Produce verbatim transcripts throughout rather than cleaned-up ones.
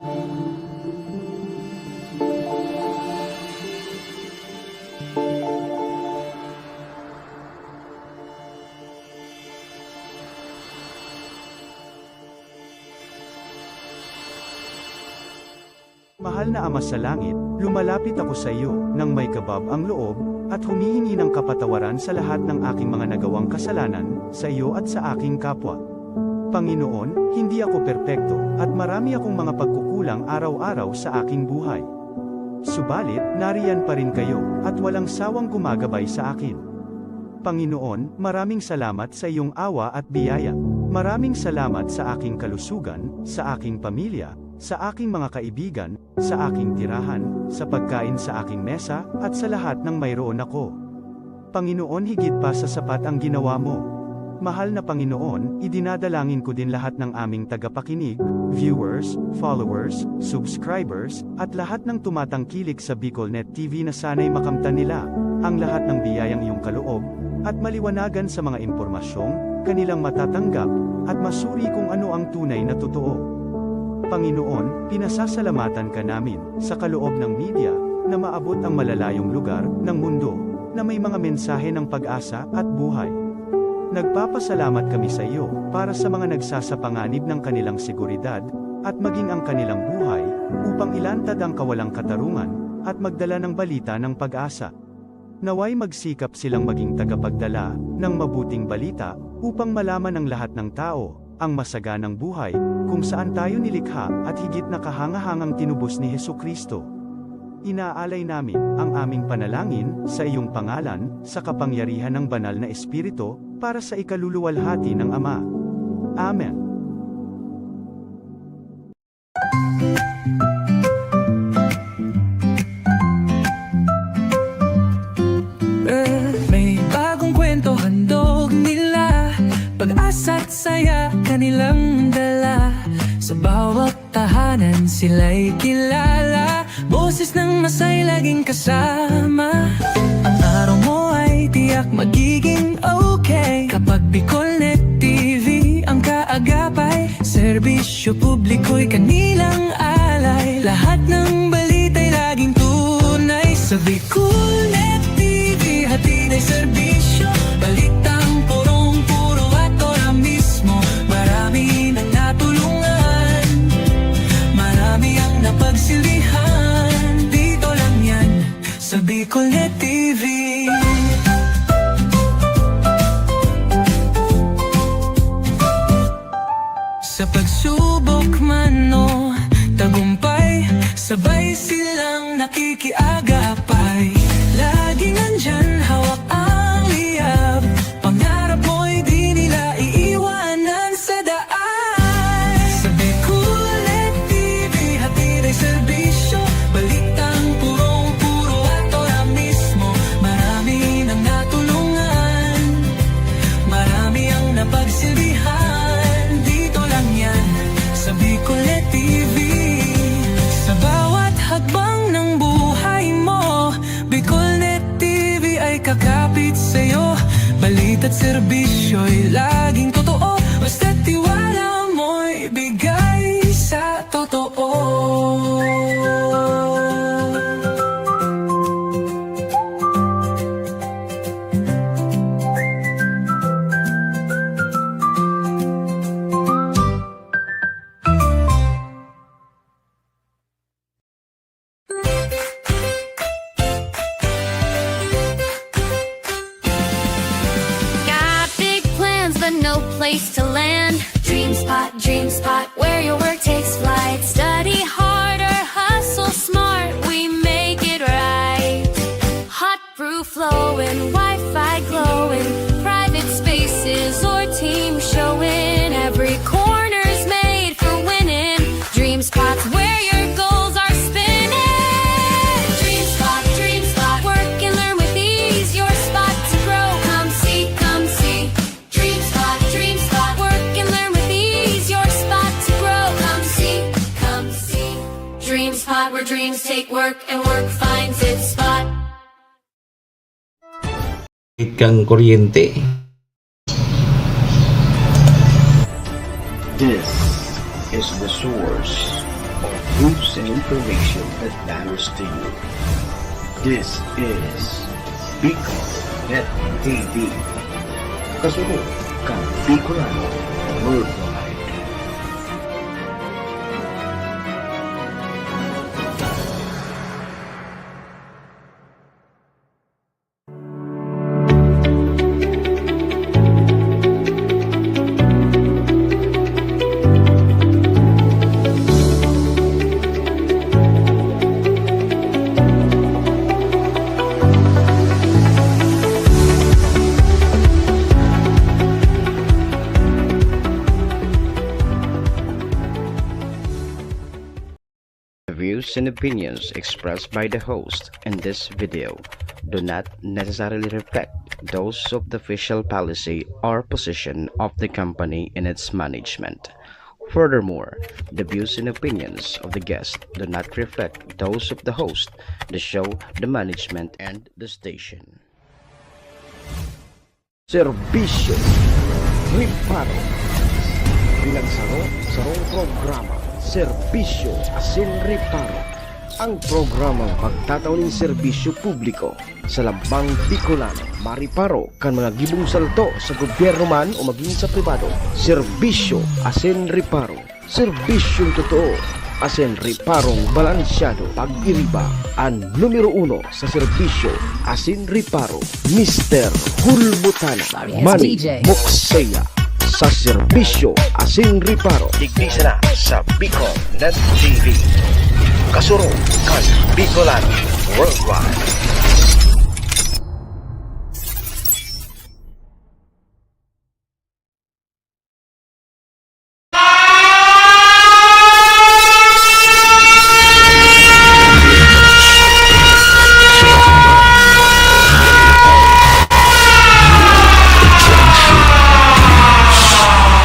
Mahal na Ama sa Langit, lumalapit ako sa iyo nang may kabab ang loob, at humihingi ng kapatawaran sa lahat ng aking mga nagawang kasalanan, sa iyo at sa aking kapwa. Panginoon, hindi ako perpekto, at marami akong mga pagkukulang araw-araw sa aking buhay. Subalit, nariyan pa rin kayo, at walang sawang gumagabay sa akin. Panginoon, maraming salamat sa iyong awa at biyaya. Maraming salamat sa aking kalusugan, sa aking pamilya, sa aking mga kaibigan, sa aking tirahan, sa pagkain sa aking mesa, at sa lahat ng mayroon ako. Panginoon, higit pa sa sapat ang ginawa mo. Mahal na Panginoon, idinadalangin ko din lahat ng aming tagapakinig, viewers, followers, subscribers, at lahat ng tumatangkilik sa BicolNet T V na sana'y makamtan nila ang lahat ng biyayang iyong kaloob, at maliwanagan sa mga impormasyong kanilang matatanggap, at masuri kung ano ang tunay na totoo. Panginoon, pinasasalamatan ka namin sa kaloob ng media na maabot ang malalayong lugar ng mundo na may mga mensahe ng pag-asa at buhay. Nagpapasalamat kami sa iyo para sa mga nagsasapanganib ng kanilang seguridad at maging ang kanilang buhay upang ilantad ang kawalang katarungan at magdala ng balita ng pag-asa. Naway magsikap silang maging tagapagdala ng mabuting balita upang malaman ng lahat ng tao ang masaganang buhay kung saan tayo nilikha at higit na kahangahangang tinubos ni Jesu-Cristo. Inaalay namin ang aming panalangin sa iyong pangalan, sa kapangyarihan ng Banal na Espiritu, para sa ikaluluwalhati ng Ama. Amen. Eh, may bagong kwento handog nila, pag-asa't saya kanilang dala. Sa bawat tahanan sila'y kilala, boses ng masay laging kasama. Ang araw mo ay tiyak magiging okay kapag BicolNet T V ang kaagapay. Serbisyo publiko'y kanilang alay. Lahat ng balita'y laging tunay. Sa BicolNet T V, hatid ay serbisyo. Balitang purong-puro at ora mismo. Marami nang natulungan. Marami ang napagsilbihan. Dito lang yan, sa BicolNet T V. Sa pagsubok man o tagumpay, sabay silang nakikiagapay. Laging nandyan, hawak ang liyab. Pangarap mo'y di nila iiwanan sa daan. Sa BicolNet T V, hatid ay serbisyo. Balitang purong-puro at ora mismo. Marami nang natulungan. Marami ang napagsilbihan. Dito lang yan, sa BicolNet T V. Sa bawat hakbang ng buhay mo, BicolNet T V ay kakapit sa'yo. Balita't serbisyo'y laging totoo. Basta't tiwala mo'y bigay sa totoo. Got big plans, but no place to land. DreamSpot, DreamSpot, where your work takes flight. Study hard or hustle smart, we make it right. Hot brew flowing, Wi-Fi glowing, private spaces or team showing. Every corner's made for winning. DreamSpot's where your goals are spinning. DreamSpot, DreamSpot, work and learn with ease. Your spot to grow. Come see, come see. DreamSpot, DreamSpot, work and learn with ease. Your spot to grow. Come see, come see. DreamSpot, where dreams take work and work finds its spot. Kang kuryente. This is the source of News and information that matters to you. This is Bicol Net T V. Kasunod kan Bicolano Worldwide. The views and opinions expressed by the host in this video do not necessarily reflect those of the official policy or position of the company and its management. Furthermore, the views and opinions of the guest do not reflect those of the host, the show, the management, and the station. Serbisyo Reparo. Bilang saro, sarong programa, Serbisyo asin Reparo. Ang programang magtatao nin serbisyo publiko sa lambang Bicolano, mareparo kan mga gibong salto sa gobyerno man o magin sa pribado. Serbisyo asin Reparo. Serbisyong totoo asin reparong balansyado. Pag-iriba an numero uno sa serbisyo asin reparo, Mister Hulbutana, Sorry, it's Manny D J. Mukseya sa serbisyo asin reparo. Digdi sana sa Bicol Net T V. Kasurog kan Bicolano Worldwide.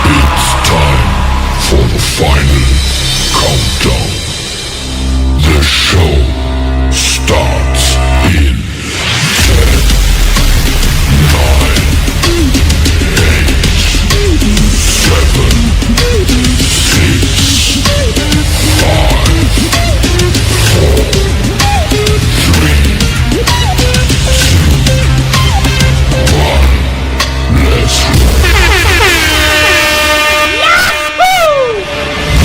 It's time for the final countdown. The show starts in ten, nine, eight, seven, six, five, four, three, two, one. Let's go.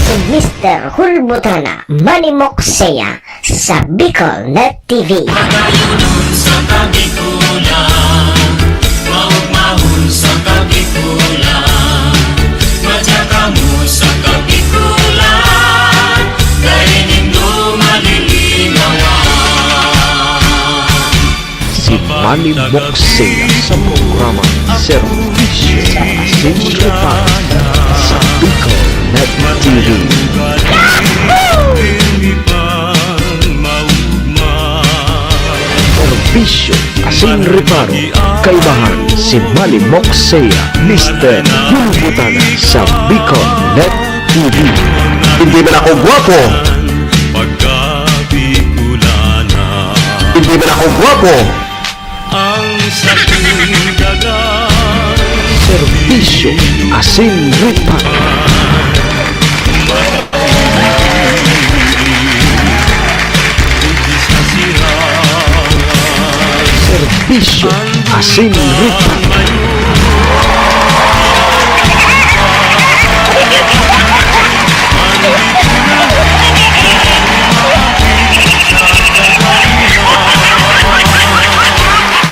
Si Mister Hulbutana, Manny Mukseya, sa Bicol Net T V. Magayunon sa Kabikulan, maugmahon sa Kabikulan, madya kamo sa Kabikulan, dai nindo malilinawan. Si Manny Mukseya sa programa Serbisyo asin Reparo sa Bicol Net T V. Serbisyo asin Reparo, kaibahan si Manny Mukseya, Mister Hulbutana sa Bicol Net T V. Hindi man ako gwapo. Hindi man ako gwapo. Ang sakong daga. Serbisyo asin reparo. Serbisyo asin reparo.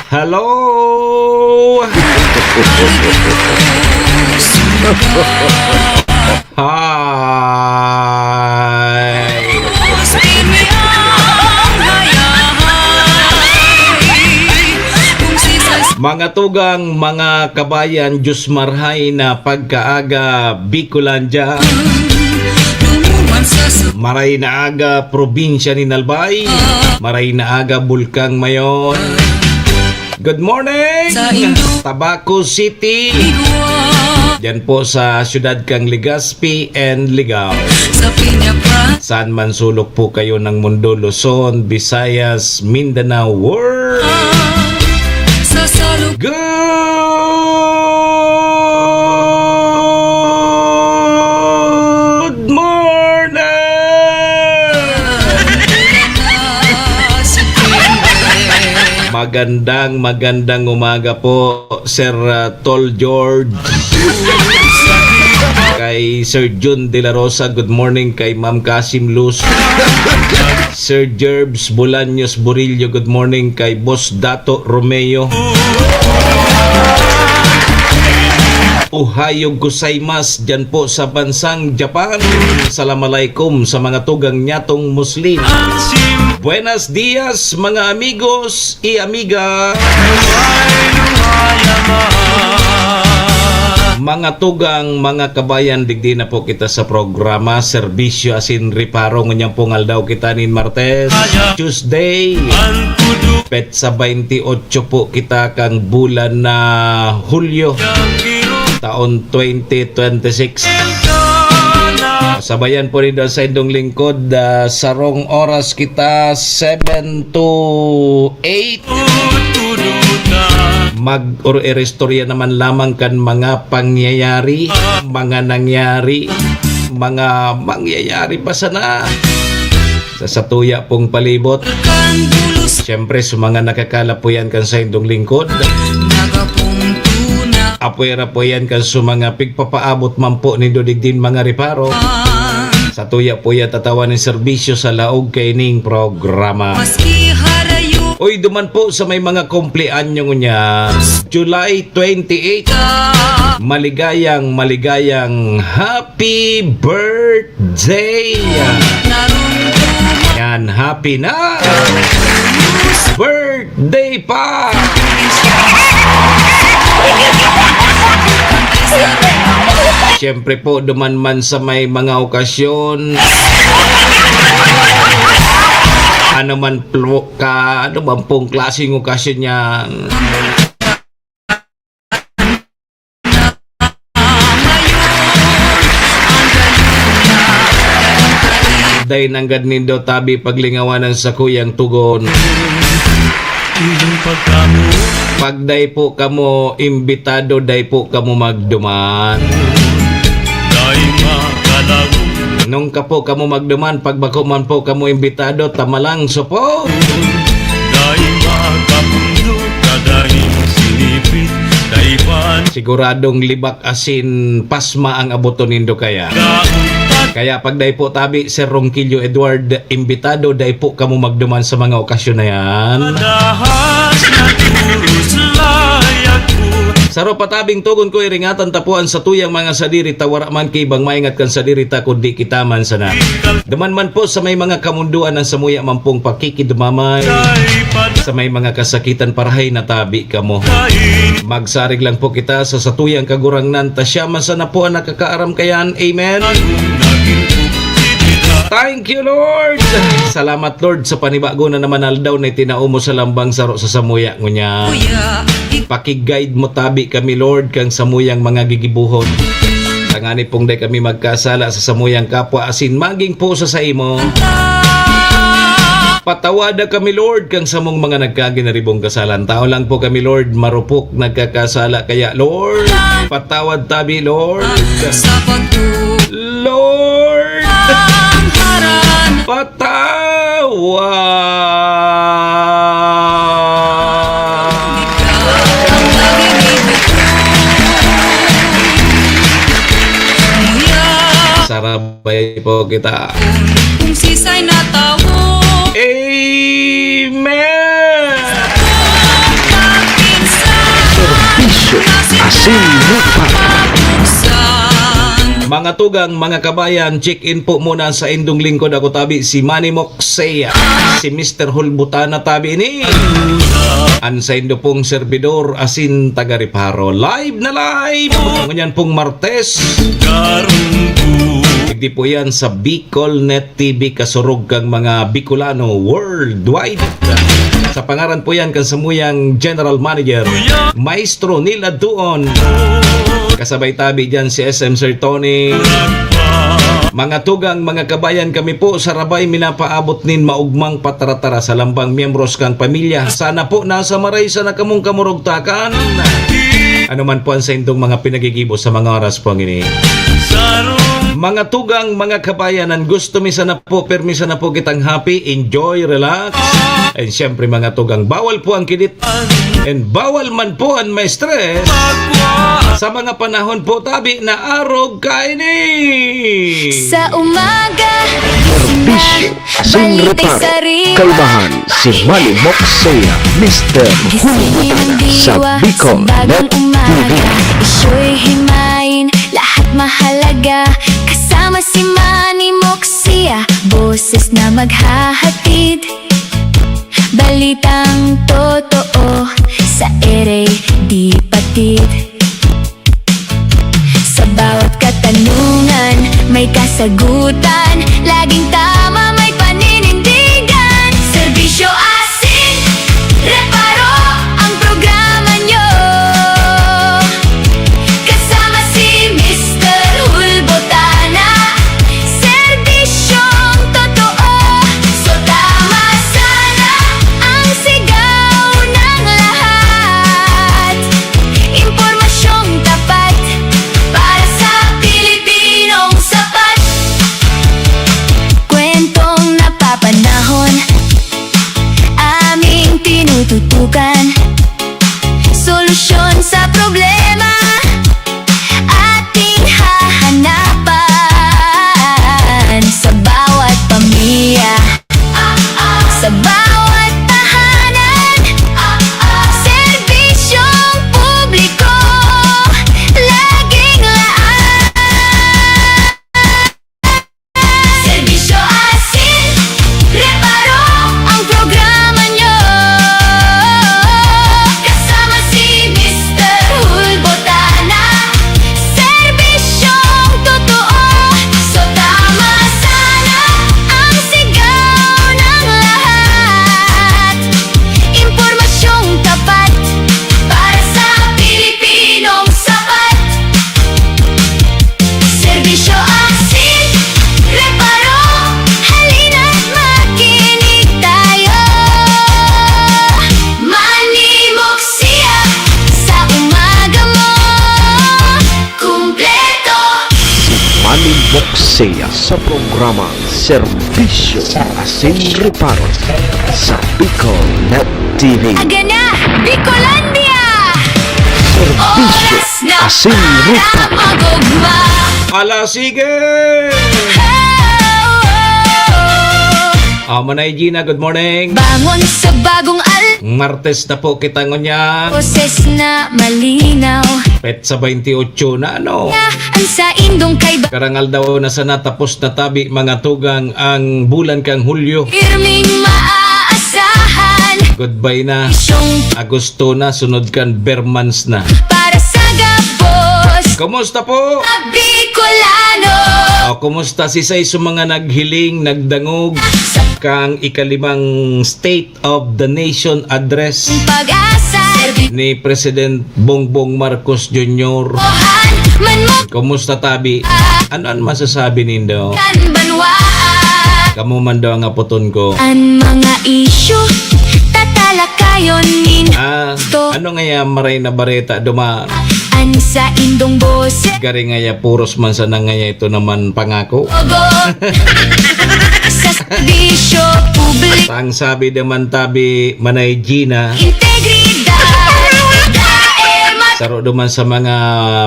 Hello! Hi! Mga tugang, mga kabayan, Diyos marhay na pagkaaga, Bicolandia. Maray na aga, probinsya nin Albay. Maray na aga, Bulkang Mayon. Good morning, Tabaco City. Diyan po sa siyudad kang Legazpi and Ligao. Saan man sulok po kayo ng mundo, Luzon, Visayas, Mindanao, world. Good morning! Magandang, magandang umaga po, Sir, ah, Tol George. Kay Sir Jun De La Rosa, good morning. Kay Ma'am Kasim Luz. Sir Jerbs Bolaños Burillo, good morning. Kay Boss Dato Romeo. Ohayo gozaimasu dyan po sa bansang Japan. Salam alaikum sa mga tugang nyatong Muslim. Buenos dias, mga amigos y amiga. Mga tugang, mga kabayan, digdi na po kita sa programa, serbisyo asin reparo. Ngunyan pong aldaw kita nin Martes, Tuesday, petsa twenty-eight po kita kang bulan na Hulyo, taon twenty twenty-six. Sabayan po rin sa indong lingkod, ah, sarong oras kita, seven to eight. Mag-, or iristorya naman lamang kan mga pangyayari, mga nangyari, mga mangyayari pa sana sa satuya pong palibot. Siyempre, sa mga nakakalapuyan kan saindong lingkod. Apwera po yan kan sa mga pigpapaabot man po nindo digdin mga reparo. Satuya po yan tatawan ng serbisyo sa laog kaining programa. Oy, duman po sa may mga kumpleanyo ngunyan, July twenty-eight. Maligayang, maligayang happy birthday! Yan, happy na birthday pa! Siyempre po, duman man sa may mga okasyon, ano man plo-, ka, ano man pong klaseng okasyon yan. Dai nanggad nindo tabi paglingawan ang sakuyang tugon. Pag dai po kamo imbitado, dai po kamo magduman. Nung ka po kamo magduman, pag bako man po kamo imbitado, tamalang supot. Siguradong libak asin pasma ang aboton nindo kaya. Kaya pag dai po tabi, Sir Ronquillo Edward, imbitado, dai po kamo magduman sa mga okasyon na yan. Saro pa tabing tugon ko, iringatan ta po an satuyang mga sadiri ta, wara man ki ibang maingat kan sadiri ta, kundi kita man sana. Duman man po sa may mga kamundoan ang samuya man pong pakikidumamay, sa may mga kasakitan, parahay na tabi kamo. Magsarig lang po kita sa satuyang Kagurangnan, ta siya man sana po ang nakakaaram kayan. Amen. Thank you, Lord. Salamat, Lord, sa panibago na naman aldaw na itinao mo sa lambang saro sa samuya ngunyan. Paki-guide mo tabi kami, Lord, kang samuyang mga gigibuhon. Tangani pong dai kami magkasala sa samuyang kapwa, asin magin po sa saimo. Patawada kami, Lord, kang samong mga nagkaginaribong kasalan. Tao lang po kami, Lord, marupok, nagkakasala. Kaya, Lord, patawad tabi, Lord. Sa pagtu- Lord, ang harap. Patawad. Sarabay po kita. Kung sisay na tawo. Amen. Serbisyo asin lupa. Mga tugang, mga kabayan, check-in po muna sa indong lingkod. Ako tabi, si Manny Moksea, si Mister Hulbutana tabi ini. An saindo pong serbidor asin taga-reparo. Live na live! Ngunyan pong Martes. Digdi po yan sa Bicolnet T V, kasurog kang mga Bicolano worldwide. Sa pangaran po yan kan samuyang General Manager, Maestro Neil Adtuon. Kasabay tabi dyan si S M Sir Tony. Mga tugang, mga kabayan, kami po sa Rabay minapaabot nin maugmang patara-tara sa lambang miyembros kan pamilya. Sana po nasa maray sana kamong kamurugtakan. Ano man po ang saindong mga pinagigibo sa mga oras po ngini. Mga tugang, mga kabayan, an gusto mi sana po, pirmi sana po kitang happy, enjoy, relax. And siyempre, mga tugang, bawal po ang kidit. And bawal man po ang ma-stress sa mga panahon po tabi na arog kaini. Sa umaga, Serbisyo, asin balita'y reparo, sariwa. Kalmahan si Manny Moxea, Mister Gising Hulbutana ng sa diwa, Bicol sa bagong Net umaga. T V. Isyo'y himayin, lahat mahalaga. Kasama si Manny Moxea, boses na maghahatid. Balitang totoo sa ere, di patid. Sa bawat katanungan, may kasagutan. Laging tama, may paninindigan. Serbisyo asin reparo ang programa nyo. Kasama si Mister Hulbutana. Serbisyong totoo. So tama sana ang sigaw ng lahat. Impormasyong tapat para sa Pilipinong sapat. Kwentong napapanahon, aming tinututukan. Solusyon sa problema, ating hahanapan. Sa bawat pamilya, sa bawat tahanan, serbisyong publiko, laging laan. Serbisyo asin reparo ang programa nyo. Kasama si Mister Hulbotana. Serbisyong totoo. So tama sana ang sigaw ng lahat. Impormasyong tapat para sa Pilipinong sapat. Serbisyo asin reparo, halina't makinig tayo. Manimok siya sa umaga mo, kumpleto. Si Manny Moxea sa programa Serbisyo asin Reparo sa Bicol Net T V. Aga na, Bicolandia! Serbisyo asin Reparo. Ala, sige! Oh, oh, oh. Ah, Manay Gina, good morning. Bangon sa bagong al- Martes na po kita ngunyan. Boses na malinaw. Petsa twenty-eight na, ano? Ang saindong kaiba. Karangal daw na sana tapos na tabi, mga tugang, ang bulan kang Hulyo. Pirming maaasahan. Goodbye na. Isyong Agosto na, sunod kan Bermans na. Para sa gabos. Kumusta po? Bicolano. O, kumusta si Say sa mga naghiling, nagdangog sa kang ikalimang State of the Nation Address Pag-asa. Serbi- ni President Bongbong Marcos Junior. Ohan man mo. Kumusta, tabi? Ah. Ano an masasabi nindo? Kan banwa. Kamo man daw ang apoton ko. An mga isyu, tatalakayon nin Ah, to. Ano nga yan, maray na bareta, duma? An saindong boses. Gari nga ya, puros man sana nga ya, ito naman pangako. Ogo. Sa serbisyo publiko. Ang sabi naman tabi, Manay Gina. Integridad. Dae mat- Saro duman sa mga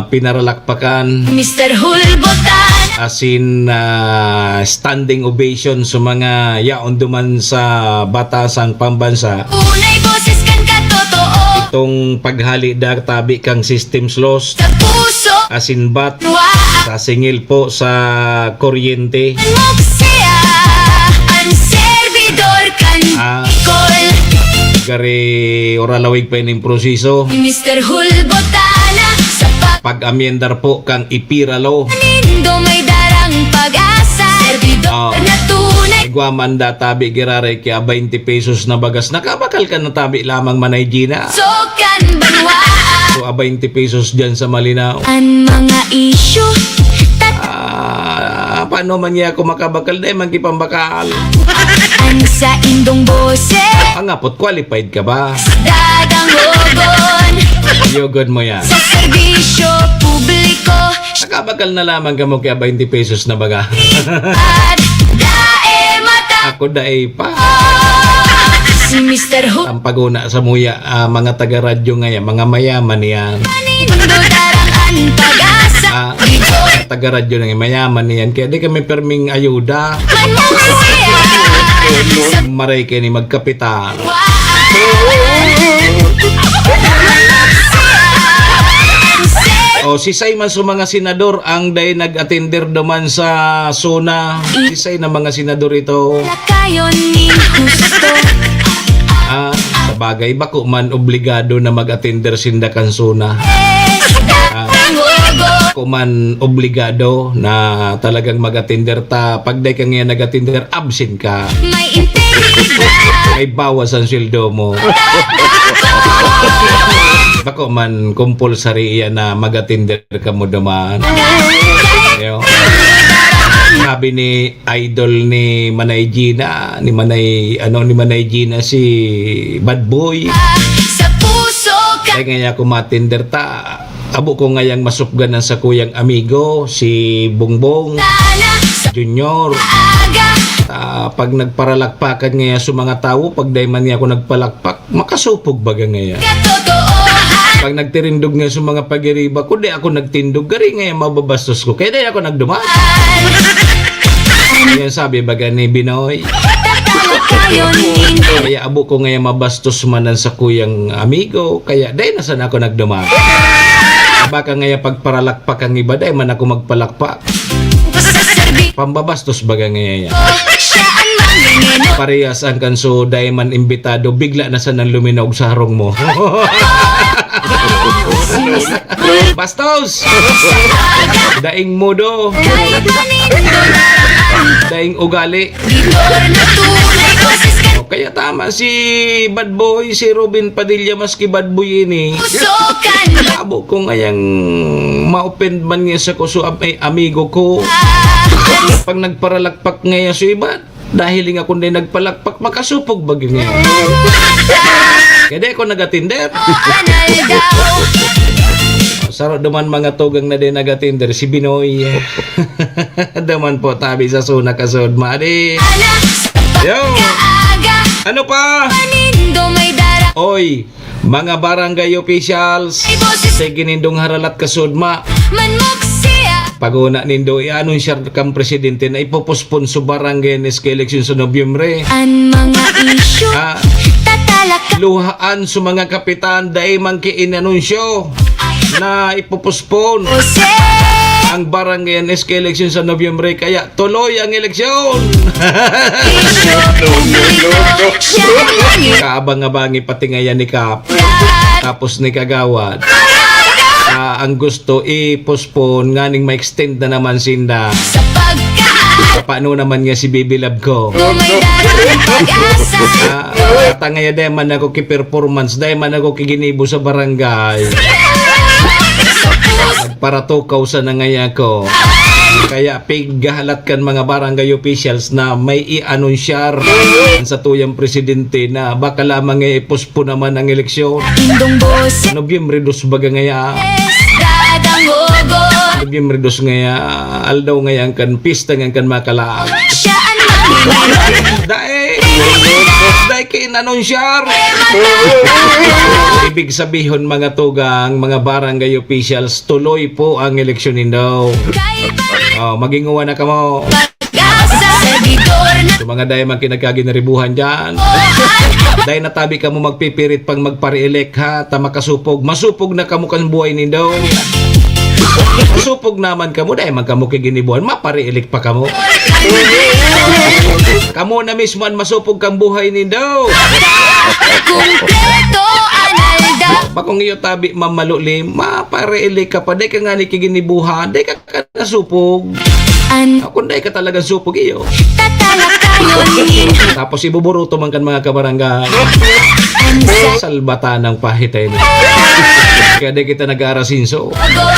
pinaralakpakan. Mister Hulbotan. Asin, ah, standing ovation sa mga yaon duman sa Batasang Pambansa. Unay boses kan katotoo. Itong paghali da tabi kang systems loss. Sa puso. Asin bat. Wa. Sa singil po sa kuryente. An muksia, an servidor kan Ah. Bicol. Gari, ora lawig pa ining proseso. Mister Hulbotana, sa pag- Pag-amyendar po kang Ipira Law. Nindo may darang pag-asa. Servidor Ah. na tunay. Igwa man da tabi giraray kaya twenty pesos na bagas. Nakabakal ka na tabi lamang, Manay Gina. So kan banwa. So, ah, twenty pesos dyan sa Malinao. An mga isyu. Tat- Ah, paano man niya ako makabakal? Dahil man kipambakal. An saindong boses. Ang apot, qualified ka ba? Dadangogon. Yogod mo yan. Sa serbisyo publiko. Kabakal na lamang kamo kaya twenty pesos na baga. Ako dai pa. Si Mister Ho. Ang paguna sa muya, ah, mga taga-radyo ngayon, mga mayaman yan. Nindo darang an pag-asa. Ah, taga-radyo na yan, mayaman yan. Kaya di kami perming ayuda. Man mo siya. Maray kayo ni magkapitan. O, si Simon sa mga senador ang day nag-atender duman sa SONA. Si Sai na mga senador ito. Lakayon nin husto. Ah, sa bagay, bako man obligado na mag-atender sinda kan SONA. Ah, bako man obligado na talagang mag-atender ta. Pag day ka ngayon nag-atender, absent ka. May integrity. May bawas ang sweldo mo. Bako man compulsory iyan na mag-atender ka mo duman. Yo. Sabi ni idol ni Manay Gina, ni Manay, ano, ni Manay Gina si Bad Boy. Sa puso ka. Kaya nga ako matender ta. Abo ko ngayang masupgan ang sakuyang amigo, si Bongbong Junior. Ah, pag nagparalakpakan ngaya sa mga tawo, pag dai man niya ako nagpalakpak, makasupog baga ngaya. Pag nagtirindog nga sa mga pagiriba ko, di ako nagtindog, gari ngaya mababastos ko. Kaya di ako nagduman. Yan sabi baga ni Binoy. Kaya abo ko ngaya mabastos man ang sakuyang amigo, kaya dai na sana ako nagduman. Baka ngaya pagparalakpak ang iba, dai man ako magpalakpak. Pambabastos baga ngaya yan. Parehas ang kanso, dai man imbitado, bigla na sanang luminog sa harong mo. Bastos! Daing modo. Daing ugali. O kaya tama si Bad Boy, si Robin Padilla, maski Bad Boy ini. Abo ko ngayang ma-offend man niya sa kuso am-, eh, amigo ko. Pag nagparalakpak ngaya sa iba, dahil nga kundi nagpalakpak, makasupog ba yun ngayon? Kaya di ako nag-atender. Saro duman mga tugang na di nag-atender, si Binoy. Duman po, tabi sa suna kasod, madi. Yo! Ano pa? Oy, mga barangay officials, sige nindong haralat kasod, ma. Paguna nindo, i-anunsyar kan presidente na ipopospon sa barangay N S K election sa Nobyembre. An mga isyu, ah, tatalaka. Luhaan sa mga kapitan, dai man ki inanunsyo na ipopospon ang barangay N S K election sa Nobyembre. Kaya tuloy ang eleksyon. Isyu publiko, siya ang Kaabang-abangi pati ngayon ni Kap. Tapos ni Kagawad. Ah, ang gusto, i-postpone, nganing ma-extend na naman sinda. Sa pagka- Paano naman nga si Bibi Love ko? May darang pag-asa. Ah, at ang ngayon, dahil man ako ki-performance, dahil man ako kiginibo sa barangay. Nagparatukaw sa nangaya ko. Kaya pighahalat kan mga barangay officials na may i-anunsyar sa tuyang presidente na baka lamang i-postpone naman ang eleksyon. Indong boses. Nobyembre dos baga ngaya. Dadang ogo. Nobyembre dos ngaya, aldaw ngaya ang kan pista ngan kan makalaag. Siya ang manginginom. Dai, dai kayo inanunsyar. Ibig sabihon, mga tugang, mga barangay officials, tuloy po ang eleksyon nindo. Oh, maging uwa na kamo. Sa mga dai man kinagkaginaribuhan dyan. Dai natabi kamo magpipirit pang magpare-elect, ha, ta makasupog. Masupog na kamo kan buhay nindo. Masupog naman kamo, dai man kamo kiginibuhan, mapare-elect pa kamo. Kamo na mismo ang masupog kan buhay nindo. Kumpleto ang aldaw. Bakong iyo tabi, Ma'am Maluli, mapare-elect ka pa, dai ka nga ni kiginibuhan, dai ka ka nasupog. An- Ah, kung dai ka talagang supog, iyo. Tatalakayon nin- Tapos ibuburuto man kan mga kabarangay. An sa- Salbatan ng pahitay na. Kaya di kita nag-aarasinso. Agon.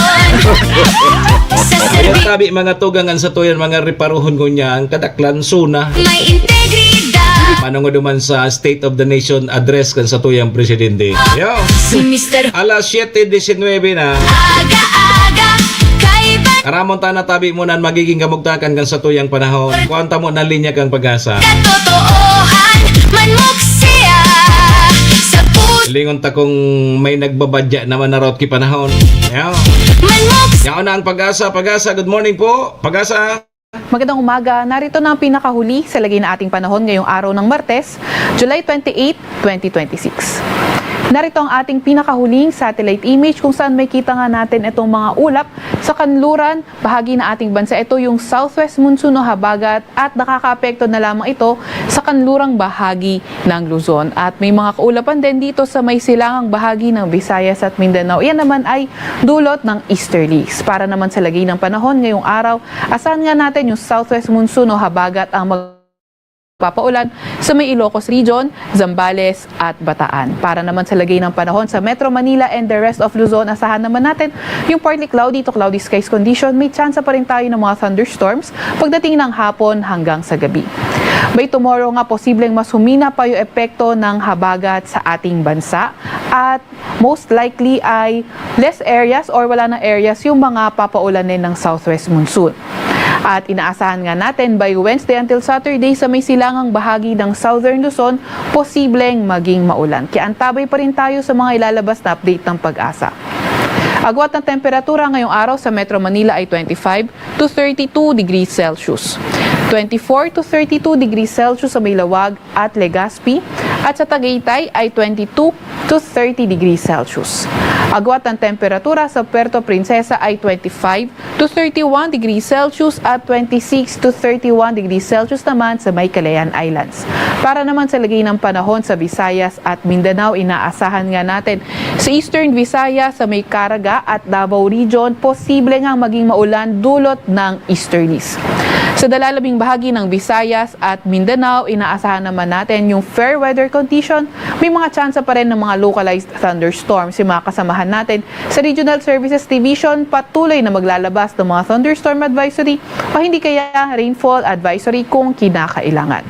Sa Ayan serbi- tabi, mga tugangan sa tuyan, mga riparuhon ngunyan, kadaklan, suna. May integridad. Manungo duman sa State of the Nation Address kan sa tuyang presidente. Yo. Si Mister Alas siyete disinwebe na. Aga-aga, kaiba Aramon ta na tabi mo nan magiging kamugtakan kan satuyang panahon. Kuwan ta mo na linya kang pag-asa. Katotoohan, manmok siya sa puso. Lingon ta kung may nagbabadya naman na raot ki panahon. Yaw. Manmok. Yaon na ang pag-asa. Pag-asa, good morning po. Pag-asa. Magandang umaga. Narito na ang pinakahuli sa lagay na ating panahon ngayong araw ng Martes, July twenty-eight, twenty twenty-six. Narito ang ating pinakahuling satellite image kung saan may kita nga natin itong mga ulap sa kanluran, bahagi na ating bansa. Ito yung southwest monsoon o habagat at nakakaapekto na lamang ito sa kanlurang bahagi ng Luzon. At may mga kaulapan din dito sa may silangang bahagi ng Visayas at Mindanao. Iyan naman ay dulot ng easterlies. Para naman sa lagay ng panahon ngayong araw, asahan nga natin yung southwest monsoon o habagat ang magpapaulan sa may Ilocos Region, Zambales at Bataan. Para naman sa lagay ng panahon sa Metro Manila and the rest of Luzon, asahan naman natin yung partly cloudy to cloudy skies condition. May tsansa pa rin tayo ng mga thunderstorms pagdating ng hapon hanggang sa gabi. By tomorrow nga, posibleng mas humina pa yung epekto ng habagat sa ating bansa at most likely ay less areas or wala nang areas yung mga papaulanin ng southwest monsoon. At inaasahan nga natin by Wednesday until Saturday sa may silangang bahagi ng Southern Luzon, posibleng maging maulan. Kaya antabay pa rin tayo sa mga ilalabas na update ng pag-asa. Agwat ng temperatura ngayong araw sa Metro Manila ay twenty-five to thirty-two degrees Celsius. Twenty-four to thirty-two degrees Celsius sa may Laoag at Legazpi, at sa Tagaytay ay twenty-two to thirty degrees Celsius. Agwat ng temperatura sa Puerto Princesa ay twenty-five to thirty-one degrees Celsius at twenty-six to thirty-one degrees Celsius naman sa may Calayan Islands. Para naman sa lagay ng panahon sa Visayas at Mindanao, inaasahan nga natin sa Eastern Visayas, sa may Caraga at Davao Region, posible nga maging maulan dulot ng easterlies. Sa dalalabing bahagi ng Visayas at Mindanao, inaasahan naman natin yung fair weather condition. May mga tsansa pa rin ng mga localized thunderstorms. Yung mga kasamahan natin sa Regional Services Division, patuloy na maglalabas ng mga thunderstorm advisory o hindi kaya rainfall advisory kung kinakailangan.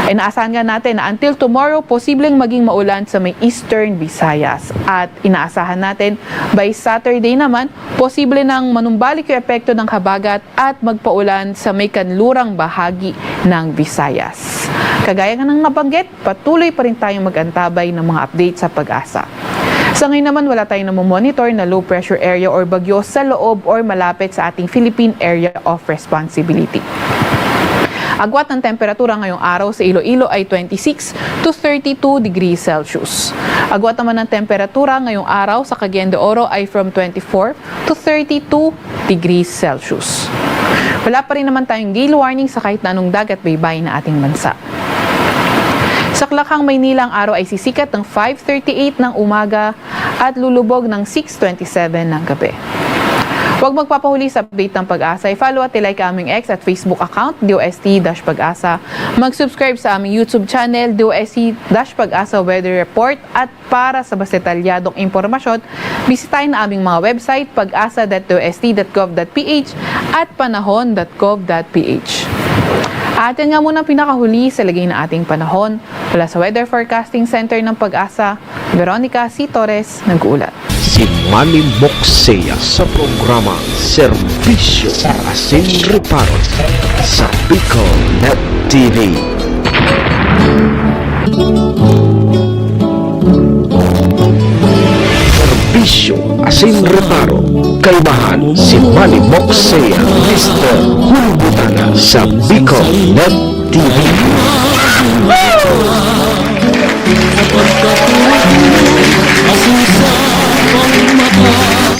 Inaasahan nga natin na until tomorrow, posibleng maging maulan sa may Eastern Visayas. At inaasahan natin, by Saturday naman, posible nang manumbalik yung epekto ng habagat at magpaulan sa may kanlurang bahagi ng Visayas. Kagaya nga ng nabanggit, patuloy pa rin tayong mag-antabay ng mga update sa pag-asa. Sa ngayon naman, wala tayong namomonitor na low pressure area or bagyo sa loob or malapit sa ating Philippine Area of Responsibility. Agwat ng temperatura ngayong araw sa Iloilo ay twenty-six to thirty-two degrees Celsius. Agwat naman ng temperatura ngayong araw sa Cagayan de Oro ay from twenty-four to thirty-two degrees Celsius. Wala pa rin naman tayong gale warning sa kahit na anong dagat baybay na ating bansa. Sa Clacang, Maynila, ang araw ay sisikat ng five thirty-eight ng umaga at lulubog ng six twenty-seven ng gabi. Huwag magpapahuli sa update ng pag-asa. I-follow at i-like ang aming X at Facebook account, D O S T dash Pag-asa. Mag-subscribe sa aming YouTube channel, D O S T dash Pag-asa Weather Report. At para sa mas detalyadong impormasyon, bisitahin ang aming mga website, pag-asa dot D O S T dot gov dot P H at panahon dot gov dot P H. At yan nga muna ang pinakahuli sa lagay na ating panahon. Mula sa Weather Forecasting Center ng Pag-asa, Veronica C. Torres, nag-uulat. Si Manny Moxea sa programa Serbisyo Asin Reparo sa Bicol Net T V. Serbisyo Asin Reparo, kaimahan si Manny Moxea, Mister Hulbutana sa Bicol Net T V.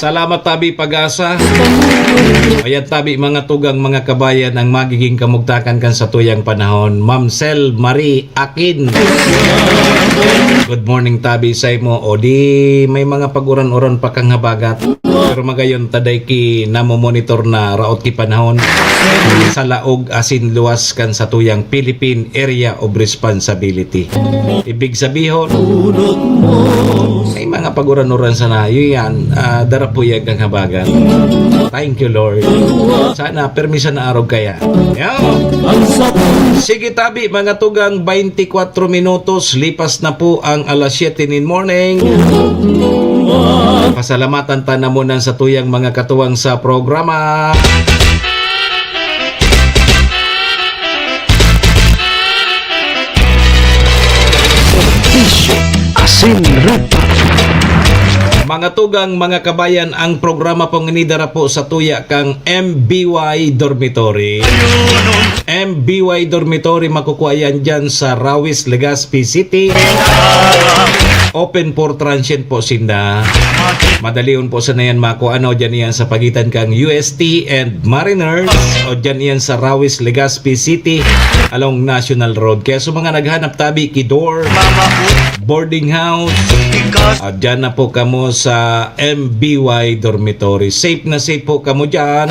Salamat tabi Pag-asa. Ayan tabi mga tugang, mga kabayan, ang magiging kamugtakan kan satuyang panahon. Ma'am Sel Marie Akin. Good morning tabi sa imo. O di may mga pag-uran-uran pa kang habagat. Pero magayon taday ki namomonitor na raot ki panahon sa laog asin luwas kan satuyang Philippine Area of Responsibility. Ibig sabihon, may mga pag-uran-uran sana. Yun yan, ah, darapuyag ang habagat. Thank you, Lord. Sana, permi sana arog kaya. Yan. Ang sapong Sige tabi, mga tugang, twenty-four minutos, lipas na po ang alas siyete nin morning. Pasalamatan ta na muna sa tuyang mga katuwang sa programa. Bisyo asin rupa. Mga tugang, mga kabayan, ang programa pong inidara po sa tuya kang M B Y Dormitory. M B Y Dormitory, makukuha yan dyan sa Rawis, Legazpi City. Open for transient po sinda. Madalion po sana yan makuha, ano, dyan yan sa pagitan kang U S T and Mariners, o dyan yan sa Rawis, Legazpi City, along National Road. Kaya sa mga naghanap tabi, Kidor, boarding house, ah, dyan na po kamo sa M B Y Dormitory. Safe na safe po kamo dyan.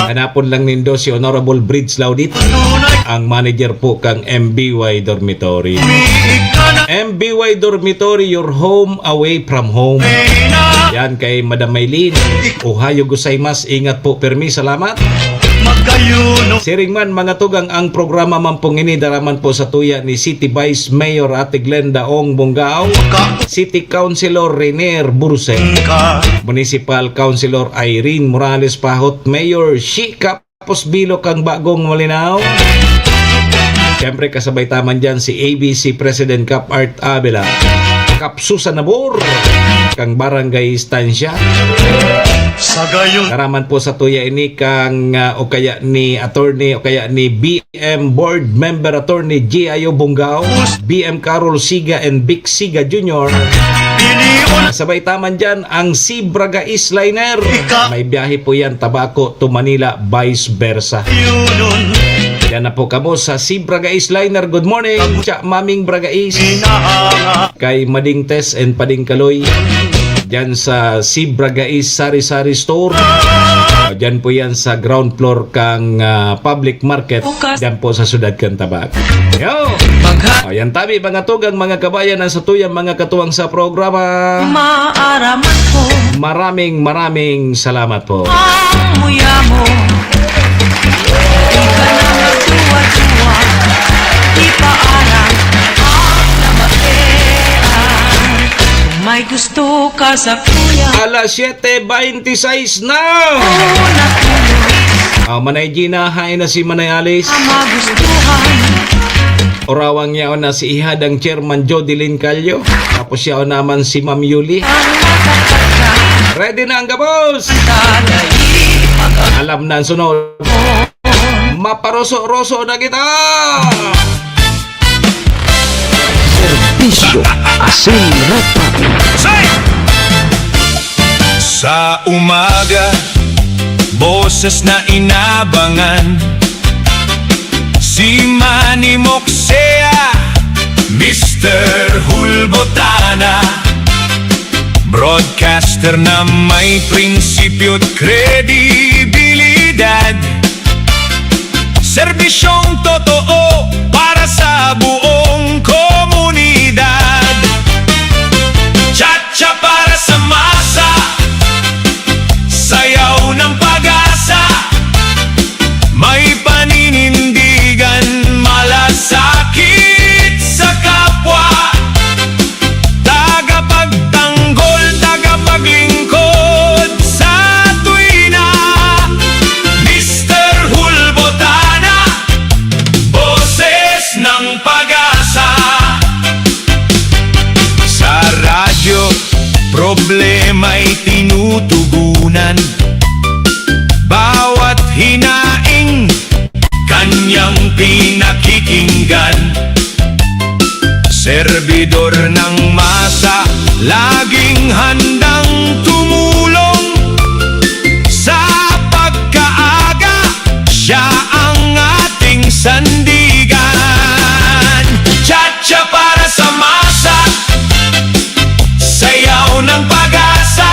Hanapon lang nindo si Honorable Bridge Laudit, ang manager po kang M B Y Dormitory. M B Y Dormitory, your home away from home. Yan kay Madam Maylin. Ohayo gozaimasu, ingat po, permi, salamat. Siring man, mga tugang, ang programa man pong ini dara man po sa tuya ni City Vice Mayor Ate Glenda Ong Bongao, City Councilor Renier Burse, Municipal Councilor Irene Morales Pahot, Mayor Shi Capos Bilo kang Bagong Malinao. Siyempre, kasabay ta man dyan si A B C President Cap Art Avila, Cap Susan Nabor, kang Barangay Estancia. Sa gayon, dara man po sa tuya ini kang, ah, o kaya ni Attorney, o kaya ni B M Board Member Attorney G I O Bongao, B M Carol Siga and Vic Siga Junior. Sabay ta man dyan ang Sib Braga East Liner. May biyahe po yan, Tabaco to Manila, vice versa. Yan na po kamo sa Sib Braga East Liner. Good morning, Cha Maming Braga East. Kay Mading Tess and Pading Kaloy. Diyan sa Sib Braga East Sari Sari Store. O, diyan po yan sa ground floor kang, ah, public market. Diyan po sa siyudad kan Tabaco. Yo! O, yan tabi, mga tugang, mga kabayan, ang satuyang mga katuwang sa programa. Maaraman ko. Maraming, maraming salamat po. Ang muya mo. Di ka na magduwa-duwa. Ipaaram ang namatean. Kung may gusto ka sa kuya. Alas siyete beintiseis na. Una tuyo. Ah, Manay Gina, hain na si Manay Alice. Ang magustuhan. Orawang yaon na si Ihadang Chairman Jodeline Callo. Tapos yaon naman si Ma'am Yuli. Ang matatanda. Ready na ang gabos. Ang tatay. Alam na ang sunod. Maparoso-roso na kita! Serbisyo asin rata. Sa umaga, boses na inabangan. Si Manny Moksea, Mister Hulbotana. Broadcaster na may prinsipyo't kredibilidad. Serbisyong totoo para sa buong komunidad. Chacha para sa masa, sayaw ng pag-asa. May paninindigan, malasakit sa kapwa. Tagapagtanggol, tagapaglingkod sa tuwina. Mister Hulbotana, boses ng pag-asa. Sa radyo, problema'y tinutugunan. Bawat hinaing kanyang pinakikinggan. Serbidor ng masa, laging handang tumulong. Sa pagkaaga, siya ang ating sandigan. Chacha para sa masa, sayaw ng pag-asa.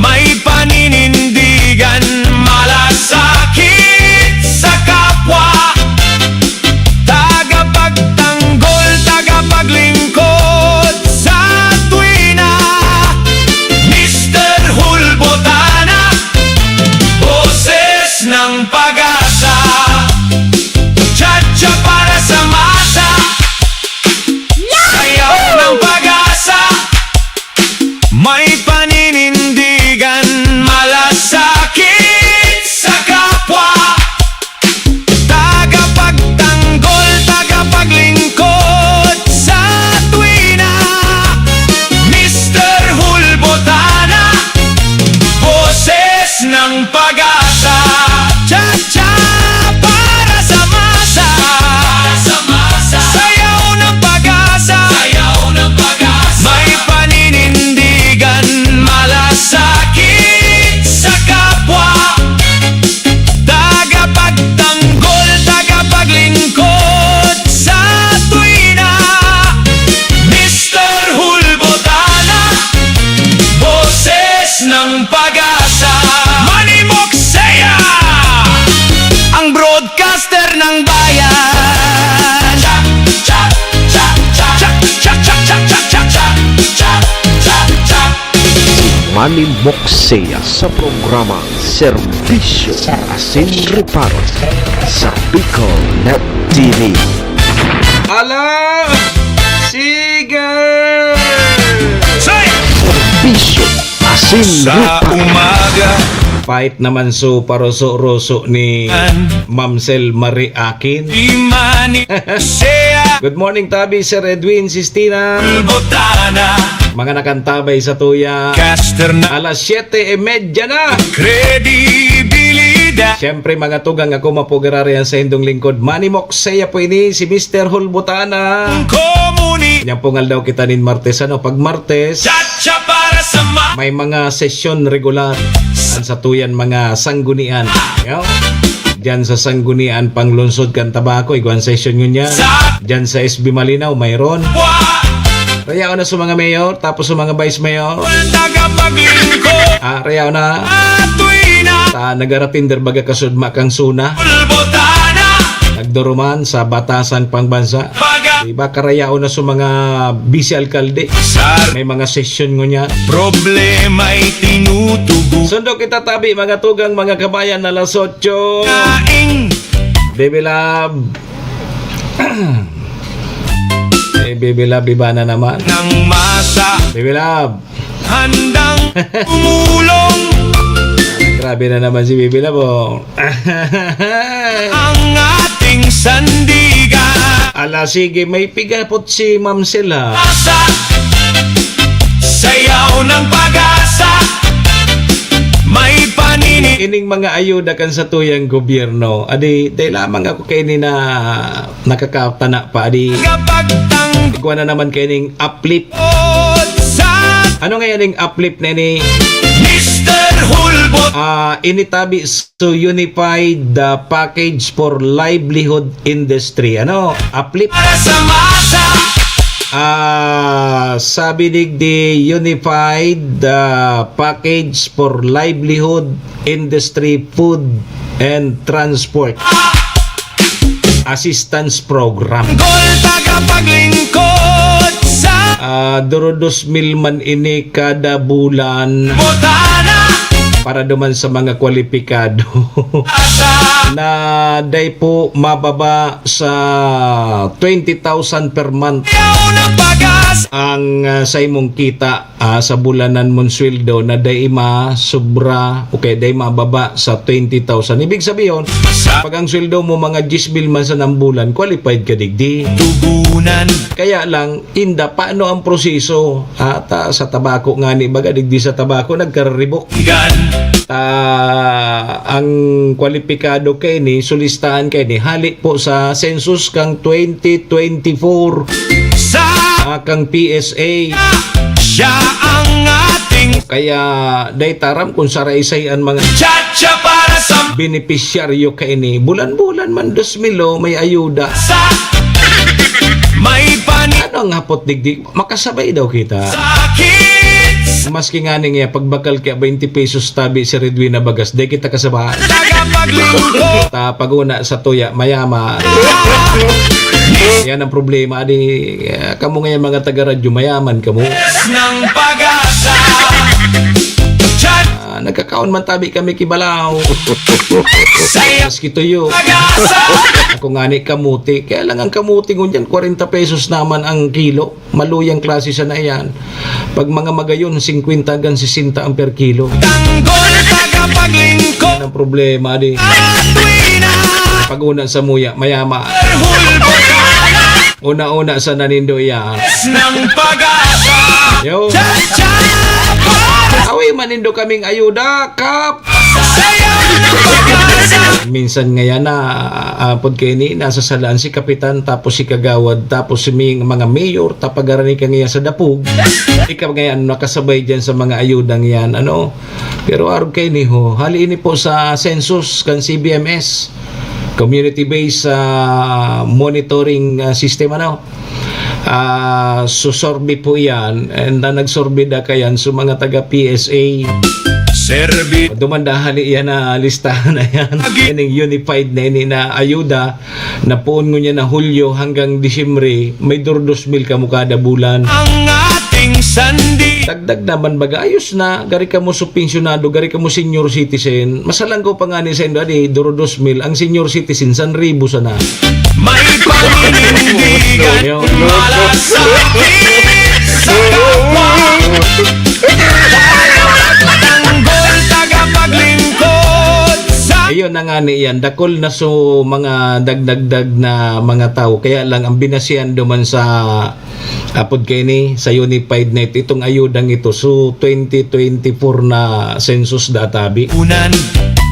May paninindigan, malasakit sa kapwa. Tagapagtanggol, tagapaglingkod sa tuwina. Mister Ng bayan. Chak, chak, chak, chak. Chak, chak, chak, chak, chak, chak. Chak, chak, chak, chak, chak. Si Manny Moksea sa programa Serbisyo asin Reparo sa Bicol Net T V. Ala! Sige! Say! Serbisyo asin Sa Reparo. Umaga. Pait naman su paruso-ruso ni An. Mamsel Marie Akin. Di Manny Moksea. Good morning, tabi, Sir Edwin, Sistina. Botana. Mga nakantabay sa tuya. Caster na. Alas siyete y media na. Kredibilidad. Siyempre, mga tugang, ako mapugararian sa indong lingkod. Manny Moksea po ini, si Mister Hulbutana. Komuni. Inyang pungal daw kita nin Martes. Ano, pag Martes, Chacha para sa ma- may mga sesyon regular. Ang sa tuyan, mga sanggunian. Yo? Diyan sa Sanggunian, Panglungsod kan Tabaco, igwan session ngunyan. Sa- Diyan sa S B Malinaw, mayroon. Wa- Rayaon na sa mga mayor, tapos sa mga vice mayor. Tagapaglingkod. Ah, rayaon na. Atoy na. Sa nagarating derbaga kasudma kang suna. Ulbotana. Nagduruman sa batasang pangbansa. Baga. Diba, karayaon na sa mga vice alkalde. Sar- May mga sesyon ngunyan. Problema'y tinutubo. Sundo kita tabi, mga tugang, mga kabayan, na alas otso. Kaing. Baby love. Eh, Baby love, iba na naman. Ng masa. Baby love. Handang tumulong. Grabe na naman si Baby love, oh. Ang ating sandigan. Ala, sige, may pigapot si Ma'am Sel, ha. Asa? Sayaw ng pag-asa. May panini- Ining mga ayuda kan satuyang gobyerno, adi, dai lamang ako kaini na nakakatana pa, adi. Kapagtang- Igwa na naman kaining uplift. Sa- Ano ngayon ning uplift na ini? Mister Hulbot. Ah, initabi So, Unified, ah, Package for Livelihood Industry. Ano? Uplift. Para sa masa. Ah, sabi digdi, Unified, ah, Package for Livelihood Industry, Food and Transport Assistance Program. Gol tagapaglingkod sa Ah, duro dos mil man ini kada bulan. Botana. Para duman sa mga kwalipikado Asa. Na dai po mababa sa twenty thousand per month. Yaw ng pag-asa. Ang, ah, sa imong kita, ah, sa bulanan mong sweldo na dai masobra o kaya dai mababa sa twenty thousand. Ibig sabihin, Sa- pag ang sweldo mo mga diyes mil man sa nang bulan, qualified ka digdi. Tugunan. Kaya lang, inda, paano ang proseso? Ah, ta-, sa tabako ngani, baga, digdi sa tabako, nagkararibok. Gan. Ta-, ang kwalipikado kaini, sulistahan kaini, hali po sa census kang twenty twenty-four. Sa Ah, kang P S A. Siya ang ating Kaya, dai ta aram kung saraysay an mga Chacha para sa benepisyaryo kaini. Bulan-bulan man, dos mil, oh, may ayuda. Sa may pani- Ano ang hapot digdi? Makasabay daw kita. Sakit. Maski ngani nga, pagbakal kaya twenty pesos tabi si Redwin na bagas, di kita kasabay. Tagapaglingkod. Ta pag-una sa tuya, mayama. Yan ang problema. Di, ah, kamo ngayon mga taga-radyo, mayaman kamo. Ng pag-asa. Chat. Ah, nagkakaon man tabi kami kibalaw. Saya. Maski tuyo. Pag-asa. Ako ngani kamuti. Kaya lang ang kamuti ngunyan, kwarenta pesos naman ang kilo. Maluyang klase sana iyan. Pag mga magayon, singkwenta hanggang sesenta ang per kilo. Tanggol tagapaglingkod. Yan ang problema, di. Atwina. Pag-una sa muya, mayama. Hulbot. Una-una sa nanindo iyan. Ng pag-asa. Yo. Cha-cha. Awi manindo kaming ayuda, kap. Sayaw ng pag-asa. Minsan ngayan na, ah, pod kaini, nasasalaan si kapitan, tapos si kagawad, tapos si mi-, mga mayor, ta pagarahay ka ngayan sa dapog. Ikaw ngayan nakasabay diyan sa mga ayudang yan, ano? Pero arog kaini ho, hali ini po sa census kan C B M S, community-based, ah, monitoring, ah, system, ano? Ah, so survey po iyan, and, ah, nagsurvey da kayan sa mga taga P S A. Nerbi. Dumandahan ni iyan na listahan na yan. Agi. Ining unified na ini na ayuda, na poon ngunyan na Hulyo hanggang Disyembre, may duro dos mil kamo kada bulan. Ang ating sandi. Dagdag naman baga, ayos na, gari kamo subpensyonado, gari kamo senior citizen. Masalang ko pa nga ni sa indo, adi, duro dos mil, ang senior citizen, san ribo sana. May paninindigan, malasakit sa kapwa. Tanggol, tagapaglingkod sa Ayun na nga ni yan, dakol na so mga dagdagdag na mga tao. Kaya lang, ang binasihan duman sa apod kaini, sa unified net, itong ayudang ito. So, twenty twenty-four na census data, bi. Unan.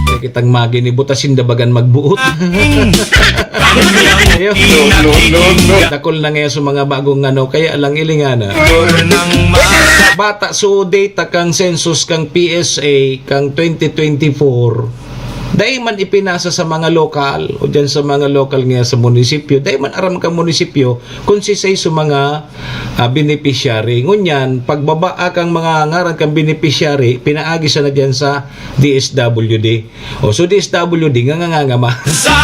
Kaya kitang magini, buta sinda bagan magbuot. Aking Ayun. No, no, no, no. Dakol na ngayon sa mga bagong ano, kaya lang ilingana. Ng masa. Bata, so data kang census kang P S A, kang twenty twenty-four, dai man ipinasa sa mga lokal, o dyan sa mga lokal nga sa munisipyo, dai man aram kang munisipyo kung sisay sa mga, ah, beneficiary. Ngunyan, pagbaba kang mga ngaran kang beneficiary, pinaagi sana dyan sa D S W D. O, so D S W D nga ngangangama. Sa,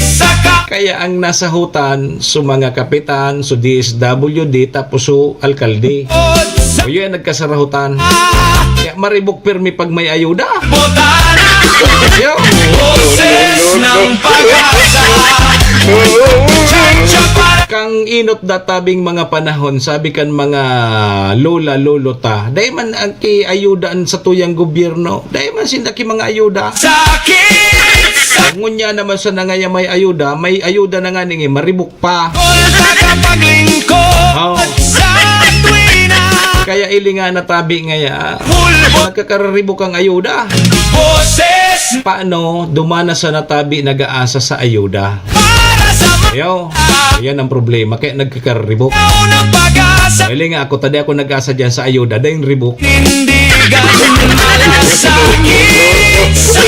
sa ka- Kaya ang nasahutan, so mga kapitan, so D S W D, tapos so alkalde. O, yun ang nagkasarahutan. Kaya maribok pirmi pag may ayuda. Botana. Yo. Boses ng pag-asa. Cha-cha para Kang inot databing mga panahon, sabi kan mga lola, lolo ta, dai man ang kiayuda an satuyang gobyerno. Dai man sinda ki mga ayuda. Sakit sa Ngunyan naman sa nangaya may ayuda, may ayuda na nga ningi, maribok pa. Kol tagapaglingkod Oh. sa tuwina. Kaya ili nga natabi ngaya, Hulbot nagkakararibok ang ayuda. Boses Paano dumana sa natabi nag-aasa sa ayuda? Para sa mga Yo, yan ang problema. Kaya nagkakararibok. Tao ng pag-asa. Pwede nga ako, tadi ako nag-asa dyan sa ayuda, dahil ribok. Tindigan, malasakit sa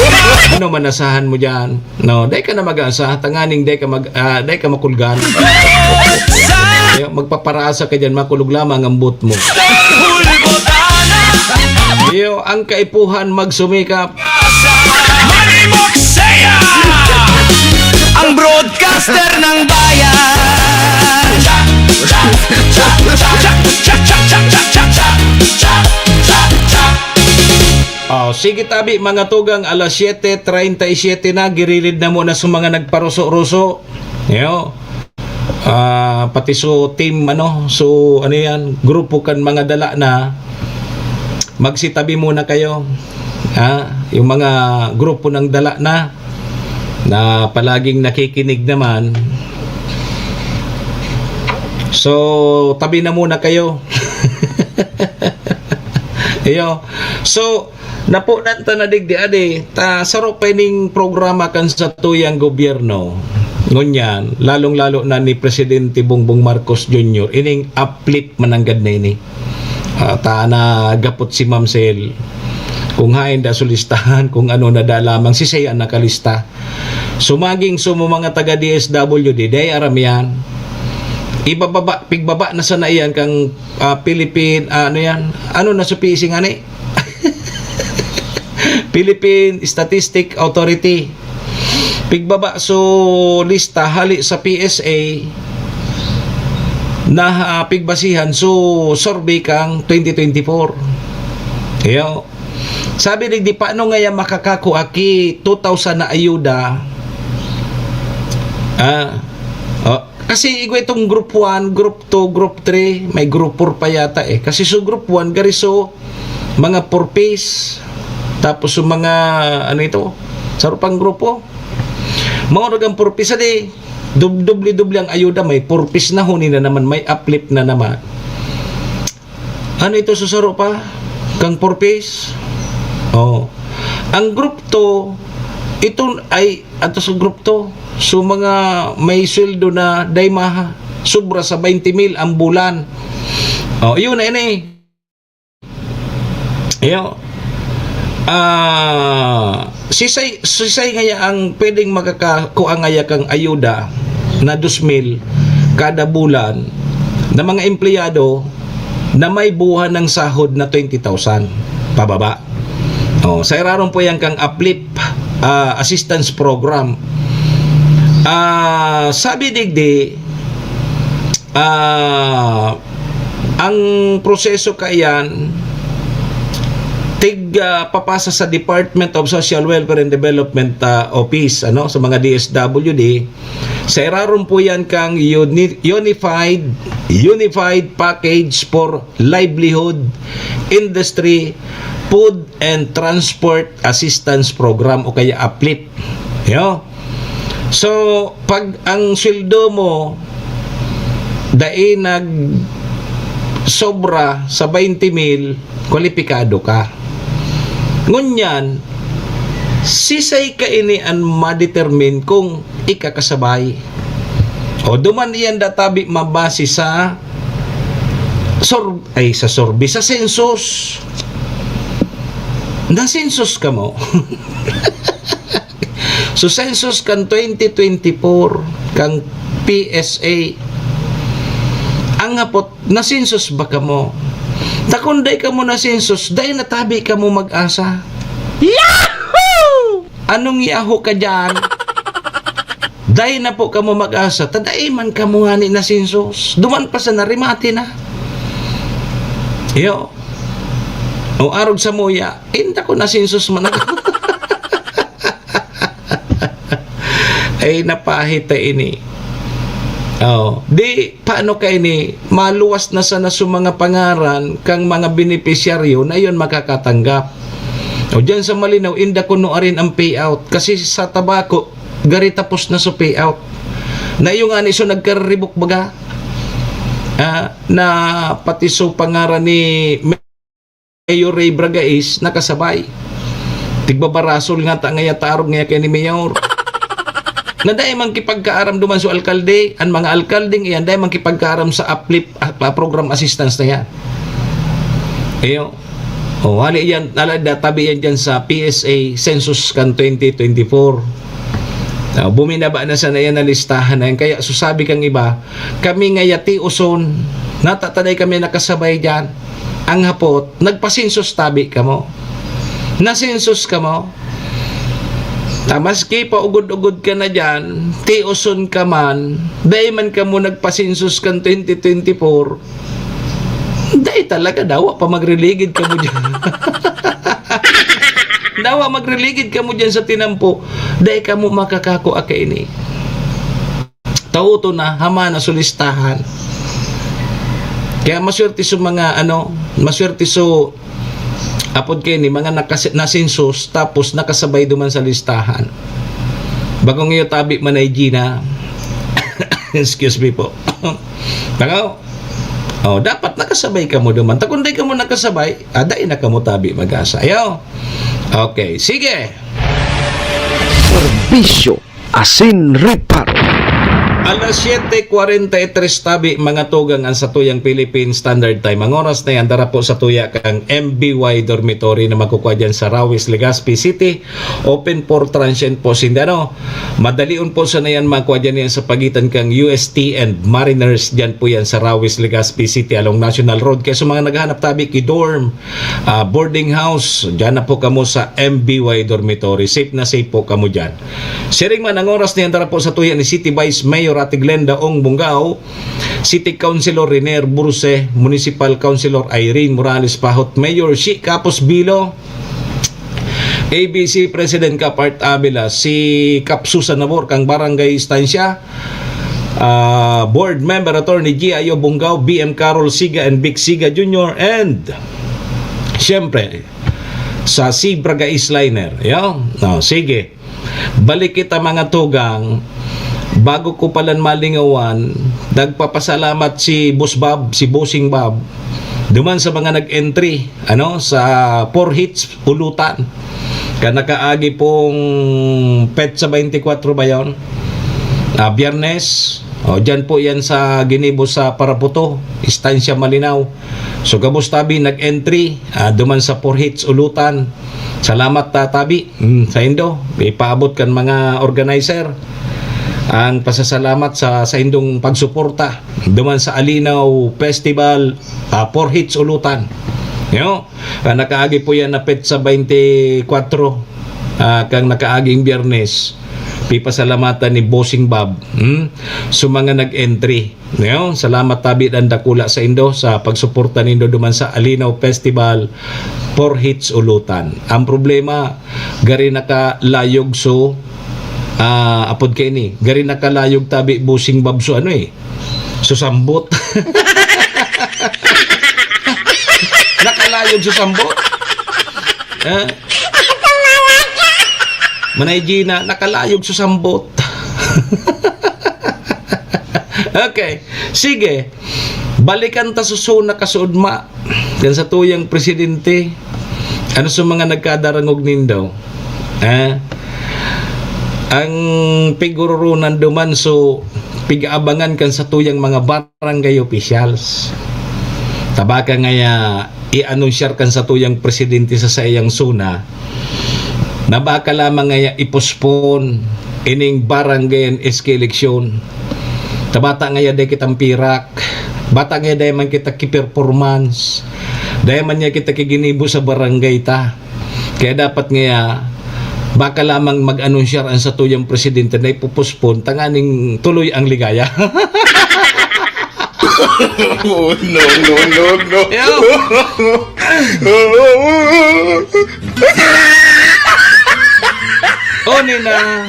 Ano manasahan mo dyan? No, dai ka na mag-asa, tanganing dai ka mag, ah, dai ka makulgan. Sa Kaya magpaparasa ka dyan, makulog lamang ang buot mo. Hulbotana. Iyo, ang kaipuhan magsumikap. Manimok Saya! Ang broadcaster ng bayan! Oh, sige tabi, mga tugang, alas siyete treinta y siete na, girilid na muna sa mga nagparuso-ruso. Yo. Ah, pati so team, ano, so, ano yan, grupo kan mga dala na, magsitabi muna kayo. Ha? Yung mga grupo ng dala na, na palaging nakikinig naman. So, tabi na muna kayo. Iyo. So, napunan ta na digdi, adi, ta saro pa ining programa kan satuyang gobyerno. Ngunyan, lalong-lalo na ni Presidente Bongbong Marcos Junior, ining uplift mananggad na ini. Ah, ta na gapot si Ma'am Sel. Kung hain da sulistahan, kung ano na da lamang, si Sey ang nakalista. Sumaging sumo mga taga D S W D, dai aram yan. Ibababa, pigbaba na sana iyan kang, ah, Philippine, ah, ano yan? Ano na sa P S A nga ni? Philippine Statistic Authority. Pigbaba so lista hali sa P S A na, ah, pigbasihan so survey kang twenty twenty-four. Iyo. Sabi ni, di paano ngaya makakakua ki two thousand na ayuda? Ah, oh, kasi igwa itong group one, group two, group three, may group four pa yata eh. Kasi so group one, gari so mga four Ps, tapos so mga, ano ito, saro pang grupo. Mao na gang four Ps, adi, dub-, doble-doble ang ayuda, may four Ps na, huni na naman, may uplift na naman. Ano ito, susaro pa? Kang four Ps? Oh. Ang group two, ito ay, ato sa group two, so mga may sweldo na daymaha, sobra sa twenty mil ang bulan. Oh, yun na ini. Iyo. Ah, sisay, sisay ngaya ang pwedeng makakakua ngaya kang ayuda na dos mil kada bulan na mga empleyado na may buwan ng sahod na twenty thousand pababa. Oh, sa irarom po yan kang uplift, ah, assistance program. Ah, sabi digdi, ah, ang proseso kaiyan, tig, ah, papasa sa Department of Social Welfare and Development, ah, Office, ano, sa mga D S W D. Sa irarom po yan kang uni-, unified, unified package for livelihood, industry, food and transport assistance program o kaya uplift. Yo. So, pag ang sweldo mo dai nag sobra sa twenty mil, kwalipikado ka. Ngunyan, sisay ka ini an ma-determine kung ikakasabay? O duman iyan da tabi mabase sa sur-, ay, sa survey, sa census. Na-census ka mo? So, census kan twenty twenty-four, kang P S A. Ang hapot, na-census ba kamo? Ta kun dai kamo na-census, dai na tabi kamo mag-asa. Yahoo! Anong Yahoo ka dyan? Dai na po kamo mag-asa, ta dai man kamo ngani na-census. Duman pa sa narimati na. Iyo. O arog sa muya, inda ko na-census man ako. Ay, napahit ta ini. Oh, di, paano ka ini? Maluwas na sana sa mga pangaran kang mga benepisyaryo na iyon makakatanggap. O, diyan sa Malinaw, inda kuno arin ang payout. Kasi sa Tabaco, gari tapos na sa payout. Na iyo ngani, so nagkaribok baga, ah, na pati so pangaran ni Mayor Ray Bragais nakasabay. Tigbabarasol nga ta ngaya tarog ngaya kay ni Mayor. Na dai man kipagkaaram duman so alkalde, ang mga alkaldeng iyan dai man kipagkaaram sa uplift, ah, program assistance na yan. Iyo. O, hali yan, ala, da, tabi yan dyan sa P S A census kan twenty twenty-four. Ah, buminaba na sana yan na listahan na yan. Kaya susabi kang iba, kami ngaya tioson, natataday kami nakasabay dyan. Ang hapot, nagpasensus tabi kamo. Nasensus kamo. Ta maski paugod-ugod ka na dyan, tioson ka man, dai man kamo nagpasensus kan twenty twenty-four, dai talaga, dawa pa magriligid kamo dyan. Dawa magriligid kamo dyan sa tinampo, dai kamo makakakua kaini. Tauto na, hama na so listahan. Kaya maswerte so mga, ano, maswerte so, apod kaini, mga nakas-, nasensus, tapos nakasabay duman sa listahan. Bagong iyo tabi man ay Gina. Excuse me po. Nako. Oh, dapat nakasabay kamo duman. Ta kun dai kamo nakasabay, ah, dai na kamo tabi mag-asa. Ayaw. Okay, sige. Serbisyo asin reparo. Alas siyete kwarenta y tres tabi, mga tugang, ang satuyang Philippine Standard Time. Ang oras na yan, dara po sa tuya kang M B Y Dormitory na magkukwa dyan sa Rawis, Legazpi City. Open for transient po sinda, no? Madalion po sana yan, magkwa dyan yan sa pagitan kang U S T and Mariners. Dyan po yan sa Rawis, Legazpi City along National Road. Kaya sa mga naghahanap tabi, ki dorm, ah, boarding house, dyan na po kamo sa M B Y Dormitory. Safe na safe po kamo dyan. Siring man, ang oras na yan, dara po sa tuya ni City Vice Mayor Ate Glenda Ong Bungao, City Councilor Renier Burse, Municipal Councilor Irene Morales Pahot, Mayor Shi Capos Bilo, A B C President Kap Art Avila, si Kap Susan Nabor kang Barangay Estancia, ah, Board Member Attorney G I O Bungao, B M Carol Siga and Vic Siga Junior, and siyempre, sa Sea Bragais Liner. Yo? No, sige. Balik kita, mga tugang. Bago ko palan malingawan, nagpapasalamat si Boss Bob, si Bossing Bob, duman sa mga nag-entry, ano, sa Four Hits Ulutan. Ka nakaagi pong petsa twenty-four ba yon? Ah, Biyernes. O, dyan po yan sa ginibo sa Paraputo, Estancia Malinao. So, gabos tabi nag-entry, ah, duman sa Four Hits Ulutan. Salamat, ta-, tabi, mm, sa indo. Ipaabot kan mga organizer ang pasasalamat sa, sa indong pagsuporta duman sa Alinaw Festival, ah, Four Hits Ulutan. Yo, ah, nakaagi po yan na petsa twenty-four, ah, kang nakaaging Biyernes. Pipasalamatan ni Bossing Bob, hmm? So, mga nag-entry. Yo, salamat tabi dan dakula sa indo sa pagsuporta nindo duman sa Alinaw Festival for Hits Ulutan. Ang problema, gari nakalayog so, ah, apod kaini, gari nakalayog tabi Bossing Bob so ano eh, susambot. Nakalayog susambot. Ha? Manay Gina, nakalayog susambot. Okay, sige. Balikan ta susuna kasuodma. Kan sa tuyang presidente. Ano sa mga nagkadarangog nindo? Ha? Ang pigururunan duman so pig-aabangan kan satuyang mga barangay officials. Tabaka ngaya i-anunsyar kan satuyang presidente sa saiyang SONA na baka lamang ngaya i-postpone ining barangay and S K eleksyon. Tabata ngaya dai kitang pirak. Bata ngaya dai man kita ki-performance. Dai man niya kita kiginibo sa barangay ta. Kaya dapat ngaya, baka lamang mag-anunsyar ang satuyang presidente na ipopospon tanganing tuloy ang ligaya. Oh, no, no, no, no. Yo. O, nina.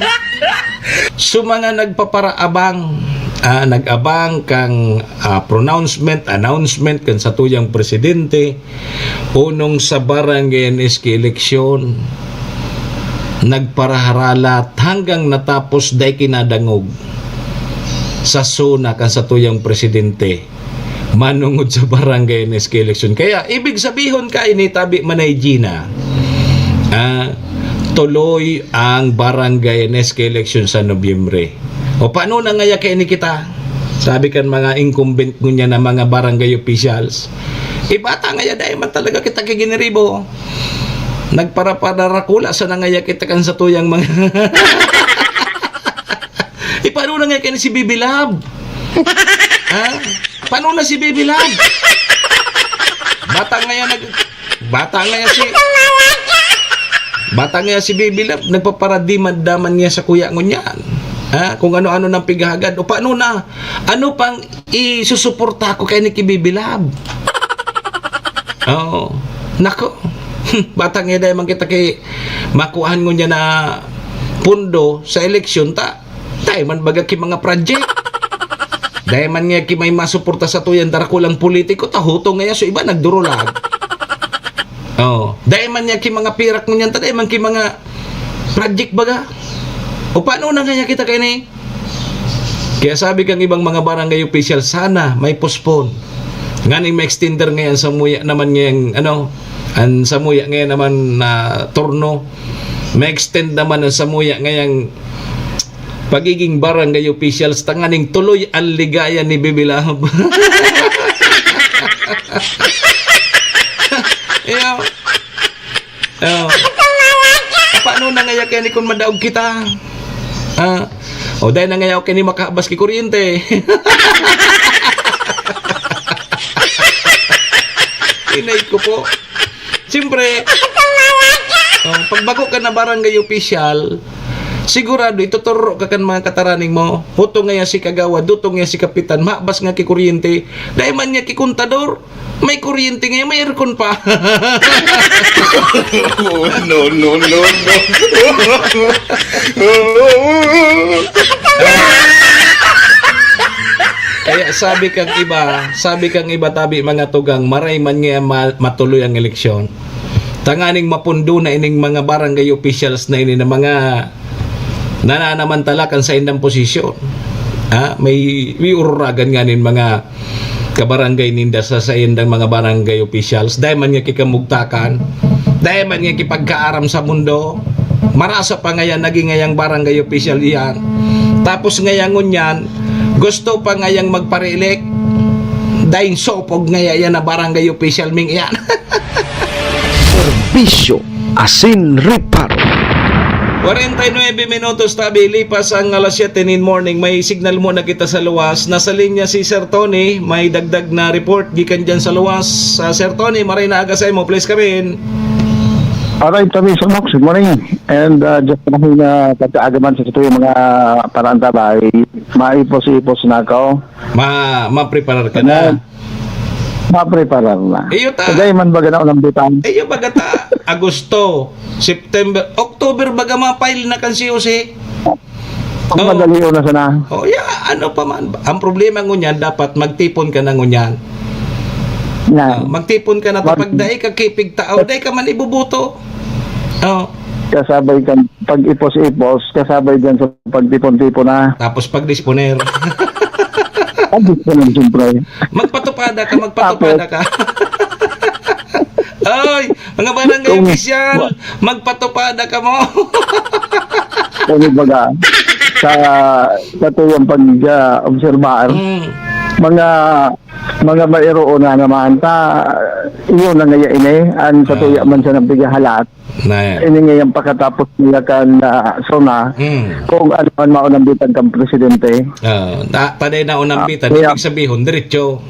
So, mga nagpaparaabang, ah, nag-abang kang, ah, pronouncement, announcement kan satuyang presidente, unong sa barangay and S K eleksyon, nagparaharalat hanggang natapos dai kinadangog sa SONA kan satuyang presidente manungod sa barangay and S K eleksyon. Kaya, ibig sabihon kaini, tabi Manay Gina, ah, tuloy ang barangay and S K eleksyon sa Nobyembre. O paano na ngaya kaini kita? Sabi kan mga incumbent ngunyan na mga barangay officials, "Iba ta ngaya, dai man talaga kita ki giniribo. Nagparaparakula sana ngaya kita kan satuyang mga." Eh, paano na ngaya kaini si Bibi Love? Ha? Paano na si Bibi Love? Bata ngaya nag-, bata ngaya si, bata ngaya si Bibi Love, nagpaparadimad-daman niya sa kuya ngunyan. Ha? Kung ano-ano nang pighahagad. O paano na? Ano pang isusuporta ko kaini ki Bibi Love? Oo. Nako. Bata ngaya dai man kita ki makuhaan ngunyan na pondo sa eleksyon ta. Dai man baga ki mga project. Dai man ngaya ki may masuporta sa tuyang darakulang politiko, ta hutong ngaya so iba nagdurulag. Oh, dai man ngaya ki mga pirak ngunyan ta, dai man ki mga project baga. O paano na ngaya kita kaini? Kaya sabi kang ibang mga barangay official, sana may postpone. Nganing ma-extender ngayon sa muya naman ngayang, ano, ang samuya ngayon naman na turno. Ma-extend naman ang samuya ngayang pagiging barangay officials tanganing tuloy ang ligaya ni Bibi Love. Iyo. Oh. Paano na ngaya kaini kun madaog kita? Ah. O, dai na ngaya kaini makahabas ki kuryente. Inay ko po. Siyempre, oh, pag bako ka na barangay official, sigurado ituturo ka kan mga kataraning mo. Hutong ngaya si kagawad, hutong ngaya si kapitan, mahabas nga ki kuryente. Dai man ngaya ki kontador. May kuryente ngaya, may aircon pa. Oh, no, no, no, no. Kaya sabi kang iba, sabi kang iba, tabi mga tugang, maray man ngaya ma-, matuloy ang eleksyon. Tanganing mapundo na ining mga barangay officials na ini na mga nananamantala kan saindang posisyon. Ha? May, may ururagan nga nin mga kabarangay ninda sa saindang mga barangay officials. Dai man ngaya ki kamugtakan. Dai man ngaya ki pagkaaram sa mundo. Marasa pa ngaya naging ngayang barangay official iyan. Tapos ngaya ngunyan, gusto pa ngayang magpa-re-elect. Dai sopog ngaya iyan na barangay official ming iyan. Serbisyo asin reparo. Kwarenta y nuebe minutos tabi, lipas ang alas siyete nin morning. May signal muna kita sa luwas. Nasa linya si Sir Tony. May dagdag na report gikan dyan sa luwas. Ah, Sir Tony, maray na aga sa imo. Please come in. Alright, Tony Sir Max, good morning. And uh, just na na pagkaagaman sa ito yung mga paraan tabay, maipos-ipos na ako. Ma mapreparar ka na. Mapreparar na. Iyo ta. Kagay man baga na unang bitang. Iyo baga ta, Agosto, September, October baga ma-file na kan C O C. Ang madali na sana. Oh, yeah, ano pa man. Ang problema ngunyan, dapat magtipon ka na ngunyan. Yan. Ah, magtipon ka na. Mag- Pag dai ka kipigtao, dai ka man ibubuto. Oh, Kasabay kan pag-ipos-ipos, kasabay dyan sa pagtipon-tipon na. Tapos pagdisponer. Pag-disponer, siyempre. Magpatupada ka, magpatupada ka. Ay, mga barangay Kung- official, magpatupada ka mo. Kung baga, sa katuyang pag-obserbar, Mm. mga mga mairoon na naman ta, iyon na ngaya ini, ang sa tuya man sa nagpigahalat. Na yan. Ini ngayang pakatapos nila kan uh, sona, Mm. kung ano man maunang bitang kang presidente. Ah, ta- taday na unang bitan, Kaya- ibig sabihin, diretso.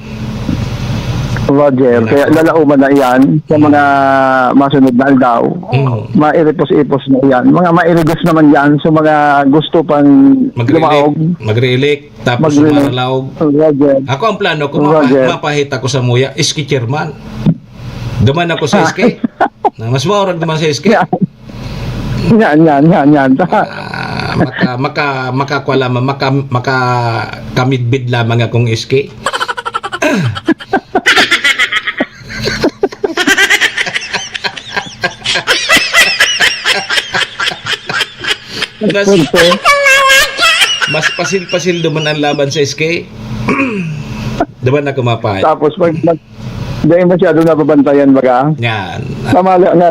Roger, kaya lalauman na iyan sa mga masunod na aldaw. Mm. Mairipos-ipos na iyan. Mga mairigos naman yan sa mga gusto pang lumaog. Mag-re-elect, mag-re-elect, tapos Mag-re-elect. Maralaog. Roger. Ako ang plano ko, Roger. mapa- mapahita ko sa muya, S K chairman. Duman ako sa S K. Na mas maurag duman sa S K. Yan, yan, yan, yan. Ah, maka maka makakuha lamang, maka maka kamidbid lamang akong S K. Mas, Punto. Mas pasil-pasil duman ang laban sa S K. Duman ako mapahit. Tapos pag mag- dahil masyado nababantayan baga. Yan. Tamala nga,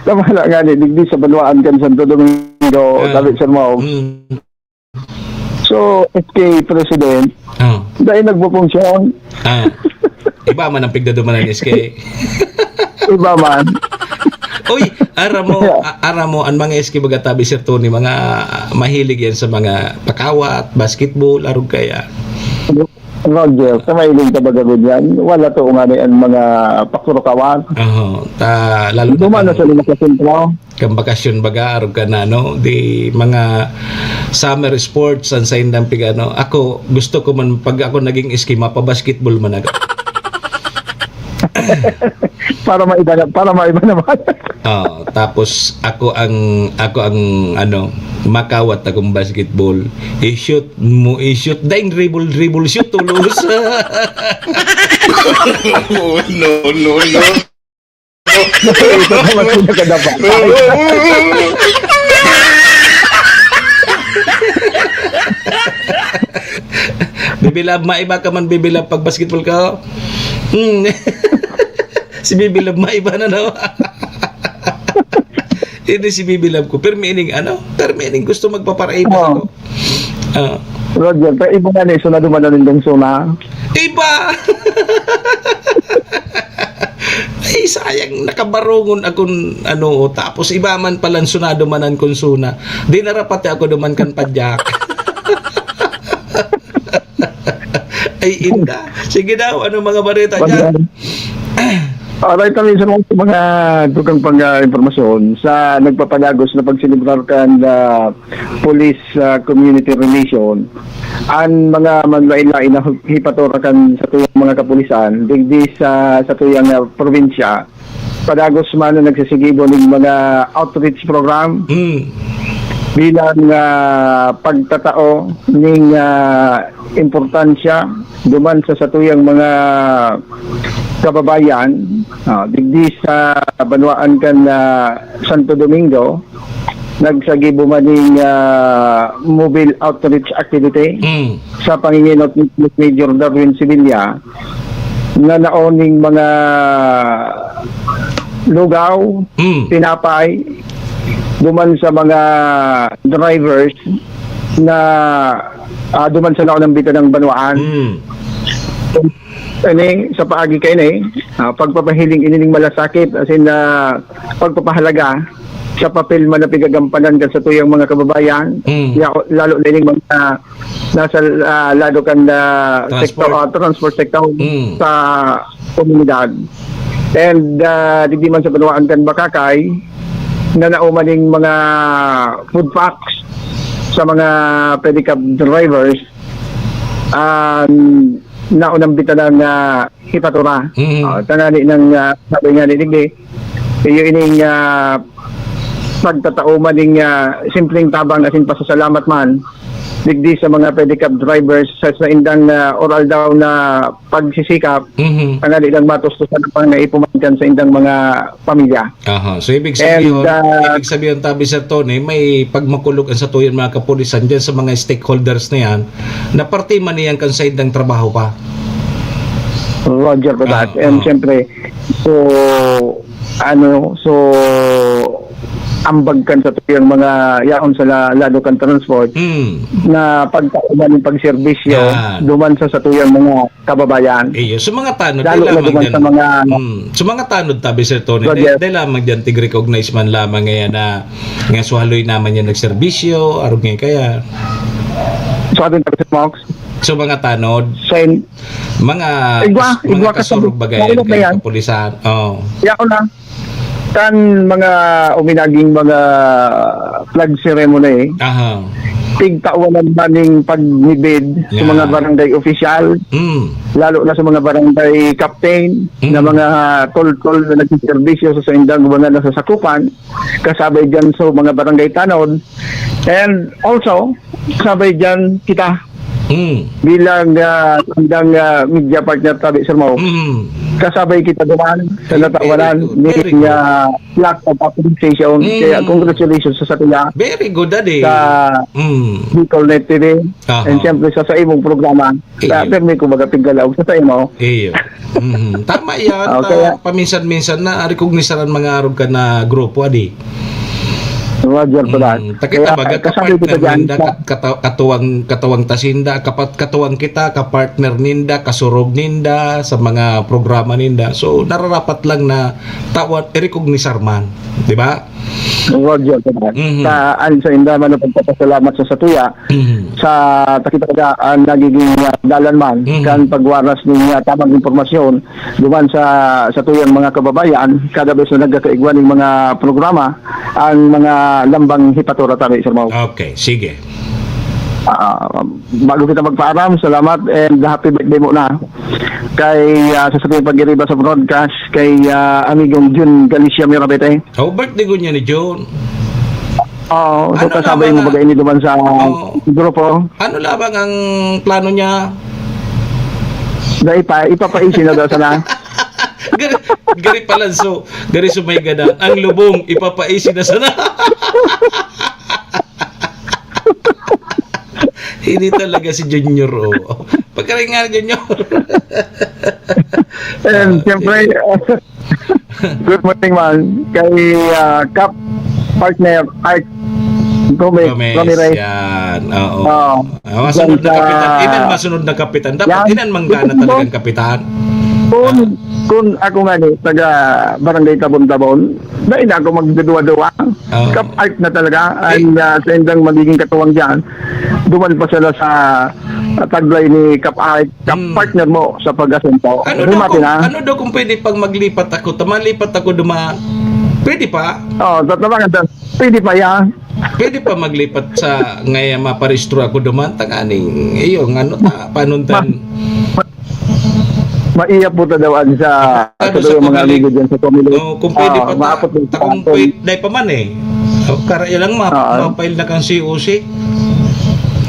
tamala nga ni digdi sa banwaan kan Santo Domingo, Ah. David Sermon. Mm. So, S K President, Oh. dahil nagpupunksyon, Ah. Iba man ang pigdadumanan ni S K. Iba man. Uy, ara mo, a- ara mo, ang mga S K baga tabi, Sir Tony, mga mahilig yan sa mga pakawat, basketball, arog kaya. Roger, sa mailing ka ba gabin yan? Wala to nga na yan mga pakurukawan. Oho, ta, lalo Duman na na sa lima sa sentro. Kang bakasyon baga, arog ka na, no? Di mga summer sports, ang sa indang pigano. Ako, gusto ko man, pag ako naging S K, mapabasketball man ako. Para maiba na, para maiba naman. Oh, tapos ako ang ako ang ano, makawat akong basketball. I-shoot mo, i-shoot, daing dribble, dribble, shoot, tulos. Oh, no, no, no. Ito naman yung nakadapat. Bibilab, maiba ka man, Bibilab, pag basketball ka, oh. Hmm. Si Bibilab, maiba na, no? Hindi si Bibilab ko. Pero meaning, ano? Pero meaning, gusto magpaparaiba Oo. ako. Ah. Roger, pero iba nga na iso na duman na nindong suna. Iba! Ay, sayang, nakabarongon akong ano, tapos iba man palang sunado manan kung suna. Di narapati ako duman kan padyak. Ay, inda. Sige daw, ano mga bareta dyan? Alright, kami sa mga, mga dugang pang ah, impormasyon sa nagpapalagos na pagselebrar kan ah, police ah, community relation, ang mga manlain-lain na hipatorakan sa tuyang mga kapulisan, digdi sa, sa tuyang ah, probinsya, padagos man na nagsisigibo ning mga outreach program Hmm. bilang ah, pagtatao ning ah, importansya duman sa satuyang mga kababayan ah, digdi sa banwaan kan ah, Santo Domingo, nagsagibo man ning ah, mobile outreach activity Hmm. sa panginginot ni Major Darwin Sevilla na naon ning mga lugaw, Hmm. tinapay, duman sa mga drivers na ah, duman sa naunang bitan ng banwaan. Hmm. Ini, sa paagi kaini, ah, pagpapahiling ini ning malasakit, as in, ah, pagpapahalaga sa papel man na pigagampanan kan satuyang mga kababayan, Mm. ya-, lalo na ining mga nasa, ah, lado kan, ah, Transport. sektor, ah, transport sector Mm. sa komunidad. And, ah, digdi man sa banwaan kan Bacacay, na nauman ning mga food packs sa mga pedicab drivers, ah, naunang bitanan nga hipatura. Mm. Ah, tangani ng, ah, sabi nga ni digdi, iyo ining, ah, pagtatao man ning, ah, simpleng tabang asin pasasalamat man digdi sa mga pedicab drivers sa, sa indang, ah, oral daw na pagsisikap, Mhm. tangani lang matustusan ang pangaipuman kan sa indang mga pamilya. Aha. So, ibig And, sabihin, ah, ibig sabihin, tabi, Sir Tony, may pagmakulog ang satuyan mga kapulisan dyan sa mga stakeholders na yan, na parte man niyan kan sa indang trabaho pa. Roger for that. Ah, And ah. siyempre, so, ano, so, ambag kan satuyang mga yaon sa la-, lado kan transport Hmm. na pagtauman ng pagserbisyo Yan. duman sa satuyang mga kababayan. Iyo, sa mga tanod, Lalo dahil na lamang duman dyan, sa mga mm, sa mga tanod, tabi, Sir Tony, Roger. dahil, dahil lamang dyan, tig-recognize man lamang ngayon na nga suhaloy naman yan nagserbisyo, arog ngayon kaya. So, atin tapos, Mox, So, mga tanod, sa in-, mga, Igwa, kas- mga igwa ka kasurog sa- bagayan, ano ba yan? kapulisan. Oh. Yaon na. Kan mga uminaging mga flag ceremony, Aha. tigtawanan man ning pagnibid sa Yeah. mga barangay official, Mm. lalo na sa mga barangay captain, Mm. na mga tol-tol na nagsiservisyo sa saindang mga nasasakupan, kasabay dyan sa mga barangay tanod, and also, kasabay dyan kita Mm. bilang, ah, saindang, ah, media partner tabi, Sir Mo. Mm. Kasabay kita duman sa natawanan Very good. Very ning, good. ah, plaque of appreciation. Mm. Kaya congratulations sa satuya Very good, Daddy. sa Mm. Bicol Net T V. Aha. And siyempre sa, sa imong programa. Sa Iyo. permi ko baga pigalaw sa, sa imo. Iyo. Mhm. Tama yan. Oh, Ta-, kaya paminsan-minsan na recognisaran mga arog ka na grupo, adi. Roger for that. Mm, takita Kaya baga, kasabay ko kapartner dyan ninda, sa kat-, kata-, katuwang, katuwang tasinda, kapat-, katuwang kita, kapartner ninda, kasurog ninda, sa mga programa ninda. So, nararapat lang na tawan, i-recognisar man. Di ba? Roger for that. Mhm. Sa, an, sa inda man ang pagpapasalamat sa satuya, Mhm. sa takita baga, ang nagiging, ah, dalan man, Mhm. kan pagwaras ning, ah, tamang impormasyon, duman sa, satuyang mga kababayan, kada bes na nagkakaigwa ning mga programa, ang mga lambang hipatura tabi, Sir Mau. Okay, sige. Ah, bago kita magpaaram, salamat and happy birthday muna kay, ah, sa satuyang pag-iriba sa broadcast, kay, ah, amigong Jun Galicia Mirabete. Oh, birthday ko niya ni Jun. Oo, so Ano kasabay naman mo na- baga ini duman sa Oo. grupo? Ano labang ang plano niya? Dahil pa, ipapaisi na daw sana. Gari, gari pala, so, gari sumay gada. Ang lubong, ipapaisi na sana. Hindi talaga si Junior, oh. Pagkaringan, Junior. And Ah, siyempre, good morning man kay, ah, Kap Partner Art Gomez, Gomez, Ramirez. Yan, oo. Oo. Ah, masunod na Yan sa- kapitan. Inan masunod na kapitan. Dapat Yan. inan manggana Ito po. Talagang kapitan. Kung, kung ako nga ni, taga Barangay Tabon-Tabon, dahil na ako magduduwa-duwa. Oo. Kap Art na talaga, Eh. ang, ah, sa indang magiging katuwang dyan, duman pa sila sa, ah, taglay ni Kap Art, Kap Hmm. Partner mo sa pag-asunto. Ano daw, Rumati kung, na. Ano daw kung pwede pag maglipat ako, ta-, malipat ako duma, pwede pa? Oh, tatabangan ta. Pwede pa yan. Pwede pa maglipat sa ngaya maparehistro ako duman, tanganing, iyo, ano ta, panuntan. Maiya po ta daw sa, Ano sa sa mga pamili-, amigo dyan sa pamilya. Oh, kung pwede Ah, pa ta, maapot din ta, kung sa atin. Pwede, dahil pa man eh. Oh, kara lang ma, Ah. ma-file na kang C O C.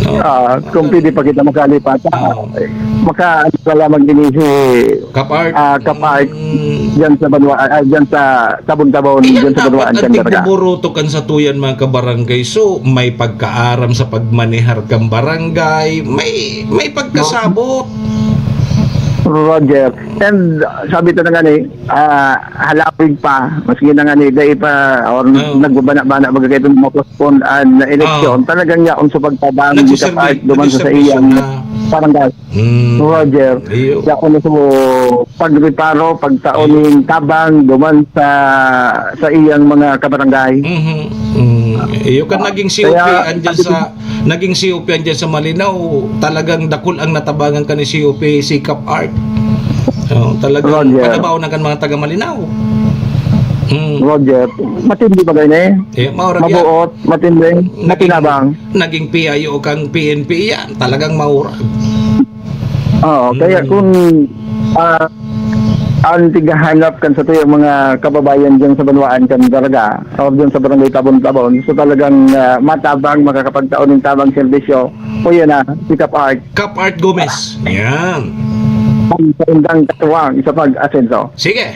Oh. Ah, kung pwede pa kita makalipat. Oo. Maka, ano ka lamang din si, Kap Art. ah, Kap Art. Mm. Dyan sa banwa, ah, dyan sa Tabon-Tabon, Iyan dyan sa dapat banwaan, ang dyan talaga. Tigbuburuto kan satuyan, mga kabarangay. So, may pagkaaram sa pagmanehar kan barangay, may, may pagkasabot. Roger. And, uh, sabi ta na nga ni, ah, halawig pa, maski na nga ni, dahil pa, or Oo. nagbabana-bana, baga kayo itong postpone an eleksyon, Oo. talagang yaon sa pagtabang, Nagsiserbi-, kapag duman sa nagsiservisyo iyang na. barangay. Mm. Roger, Iyo. Siya kuno so pagreparo, pagtao Iyo. Ning tabang duman sa, sa iyang mga kabarangay. Mhm. Mm. Iyo kan Ah, naging C O P kaya andyan sa, naging C O P andyan sa Malinao, talagang dakul ang natabangan ka ni C O P, si Kap Art. Oh, talagang Roger. Panabaw na kan mga taga Malinao. Mm. Roger, matindi ba kayo na eh? Eh, maurag yan. Mabuot, matindi, Naging, matinabang. Naging P I O kang P N P yan. Talagang maurag. Oo, kaya Mm. kung, ah, ang tighahanap kan sa tuyang mga kababayan dyan sa banwaan kan Daraga, o dyan sa Barangay Tabon-Tabon, so talagang, ah, matabang, makakapagtao ng tabang serbisyo, o yan na, si Kap Art. Kap Art Gomez. Yan. Ang saindang katuwang sa pag-asenso. Sige.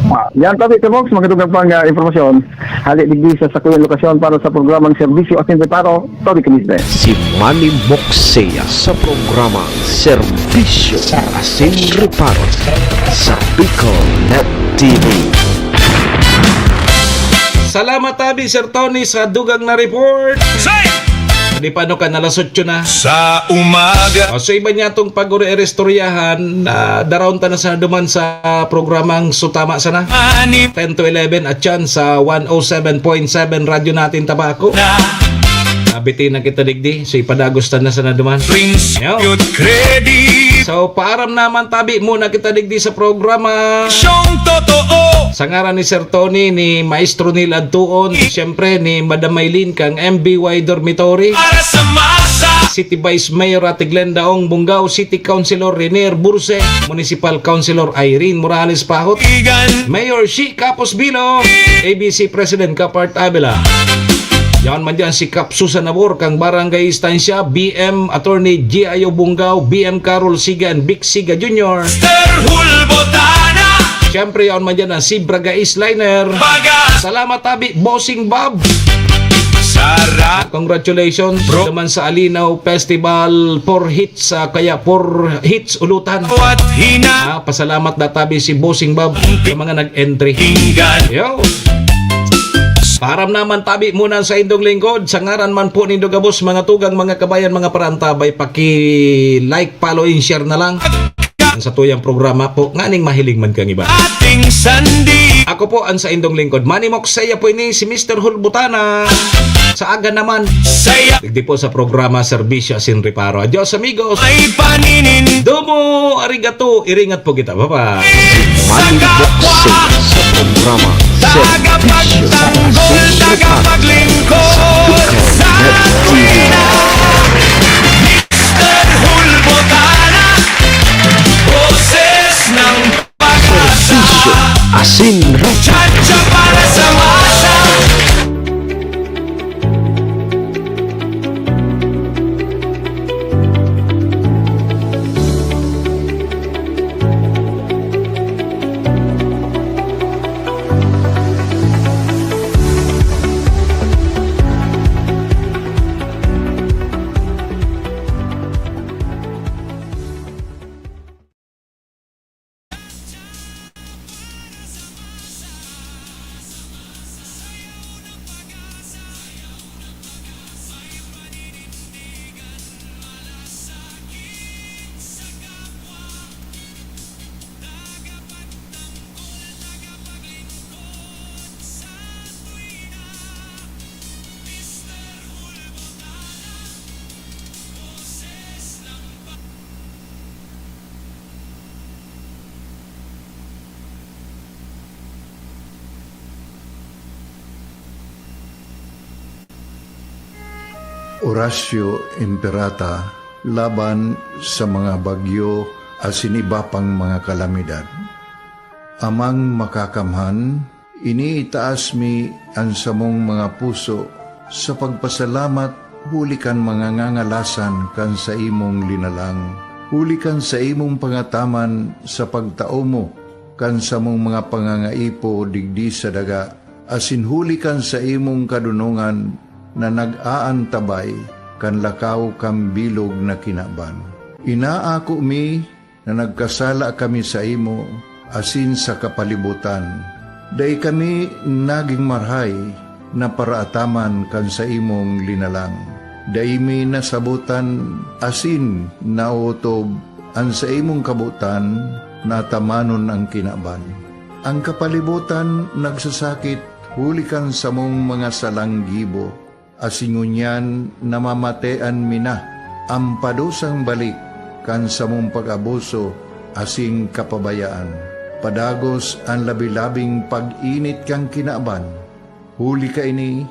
Ah, yan, Tony Box, magandang pang, ah, impormasyon. Hali digdi sa sakuyang lokasyon para sa programang Serbisyo asin Reparo, Tony Camisde. Si Manny Moksea sa programang Serbisyo asin Reparo sa Bicol Net T V. Salamat, tabi, Sir Tony, sa dugang na report. Say! Di pa, no, kan alas otso na. Sa umaga. O, so, iba niya tong pag-uri-iristoryahan, ah, daraon ta na sa duman sa programang Sutama Sana. Ani. Ten to eleven at yan sa one oh seven point seven Radyo Natin Tabaco. Na. Nabitin na kita digdi, so ipadagos ta na sana duman. Prince Yo. Cute Credit. So, paaram naman tabi muna kita digdi sa programa. Siyong totoo. Sa ngaran ni Sir Tony, ni Maestro Neil Adtuon, siyempre ni Madam Maylin kang M B Y Dormitory. Para sa masa. City Vice Mayor Ate Glenda Ong Bungao, City Councilor Renier Burse, Municipal Councilor Irene Morales Pahot, Igan. Mayor Shi Capos Bilo, A B C President Kapart Avila. Yan man dyan si Kap Susan Nabor kang Barangay Estancia, B M Attorney G I O Bungao, B M Carol Siga and Vic Siga Junior. Mister Hulbotana. Siyempre, yaon man dyan ang Sibra Gais Liner. Baga. Salamat, tabi, Bossing Bob. Sarap. Congratulations Bro. Naman sa Alinaw Festival for Hits, ah, kaya for Hits Ulutan. What hina? Ah, pasalamat na tabi si Bossing Bob sa mga nag-entry. Inggan. Yo. Param naman tabi muna sa indong lingkod. Sa ngaran man po nindo gabos, mga tugang, mga kabayan, mga parantabay, paki-like, follow, and share na lang ang satuyang programa po, nganing mahiling man kang iba. Ating sandi. Ako po ang sa indong lingkod, Manny Moksea po ini, si Mister Hulbutana. Sa aga naman. Saya. Digdi po sa programa, Serbisyo asin Reparo. Adios, amigos. Ay paninin. Domo, arigato, iringat po kita. Bye-bye. Manny Moksea sa programa Serbisyo asin Reparo. Tagapagtanggol, tagapaglingkod sa tuwina. Mister Hulbotana, boses ng pag-asa. Serbisyo asin Reparo. Tsa-tsa para sa masa. Oratio Imperata laban sa mga bagyo asin iba pang mga kalamidad. Amang Makakamhan, iniitaas mi an samong mga puso sa pagpasalamat huli kan mga ngangalasan kan saimong linalang, huli kan saimong pangataman sa pagtao mo kan samong mga pangangaipo digdi sa daga, asin huli kan saimong kadonongan na nag-aantabay kan lakaw kan bilog na kinaban. Inaako mi na nagkasala kami saimo asin sa kapalibotan. Dai kami nagin marahay na paraataman kan saimong linalang. Dai mi nasabotan asin naotob an saimong kabotan na atamanon an kinaban. An kapalibotan nagsasakit huli kan samong mga salang gibo, asin ngunyan namamatean mi na an padusang balik kan samong pag-abuso asin kapabayaan. Padagos an labi-labing pag-init kan kinaban. Huli kaini,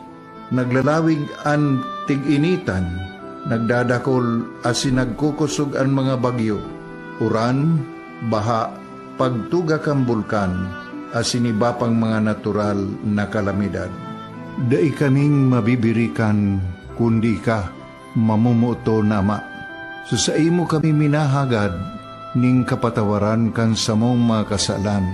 naglalawig an tig-initan, nagdadakol asin nagkukosog an mga bagyo, uran, baha, pagtuga kan bulkan, asin iba pang mga natural na kalamidad. Dai kaming mabibirikan, kundi ika, mamomoton na Ama. Sa saimo kami minahagad ning kapatawaran kan samong mga kasalan.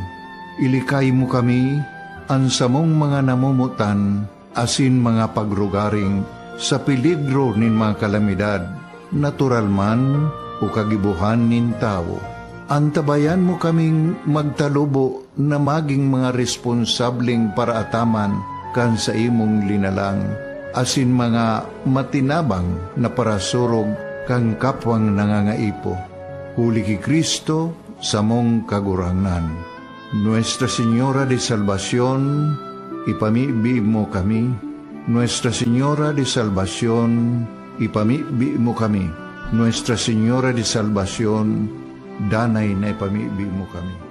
Ilikay mo kami, an samong mga namomotan asin mga pagrugaring sa peligro nin mga kalamidad, natural man o kagibohan nin tawo. Antabayan mo kaming magtalubo na magin mga responsableng paraataman kan saimong linalang, asin mga matinabang na parasurog kan kapwang nangangaipo. Huli ki Cristo, samong Kagurangnan. Nuestra Señora de Salvacion, ipamibi mo kami. Nuestra Señora de Salvacion, ipamibi mo kami. Nuestra Señora de Salvacion, danay na ipamibi mo kami.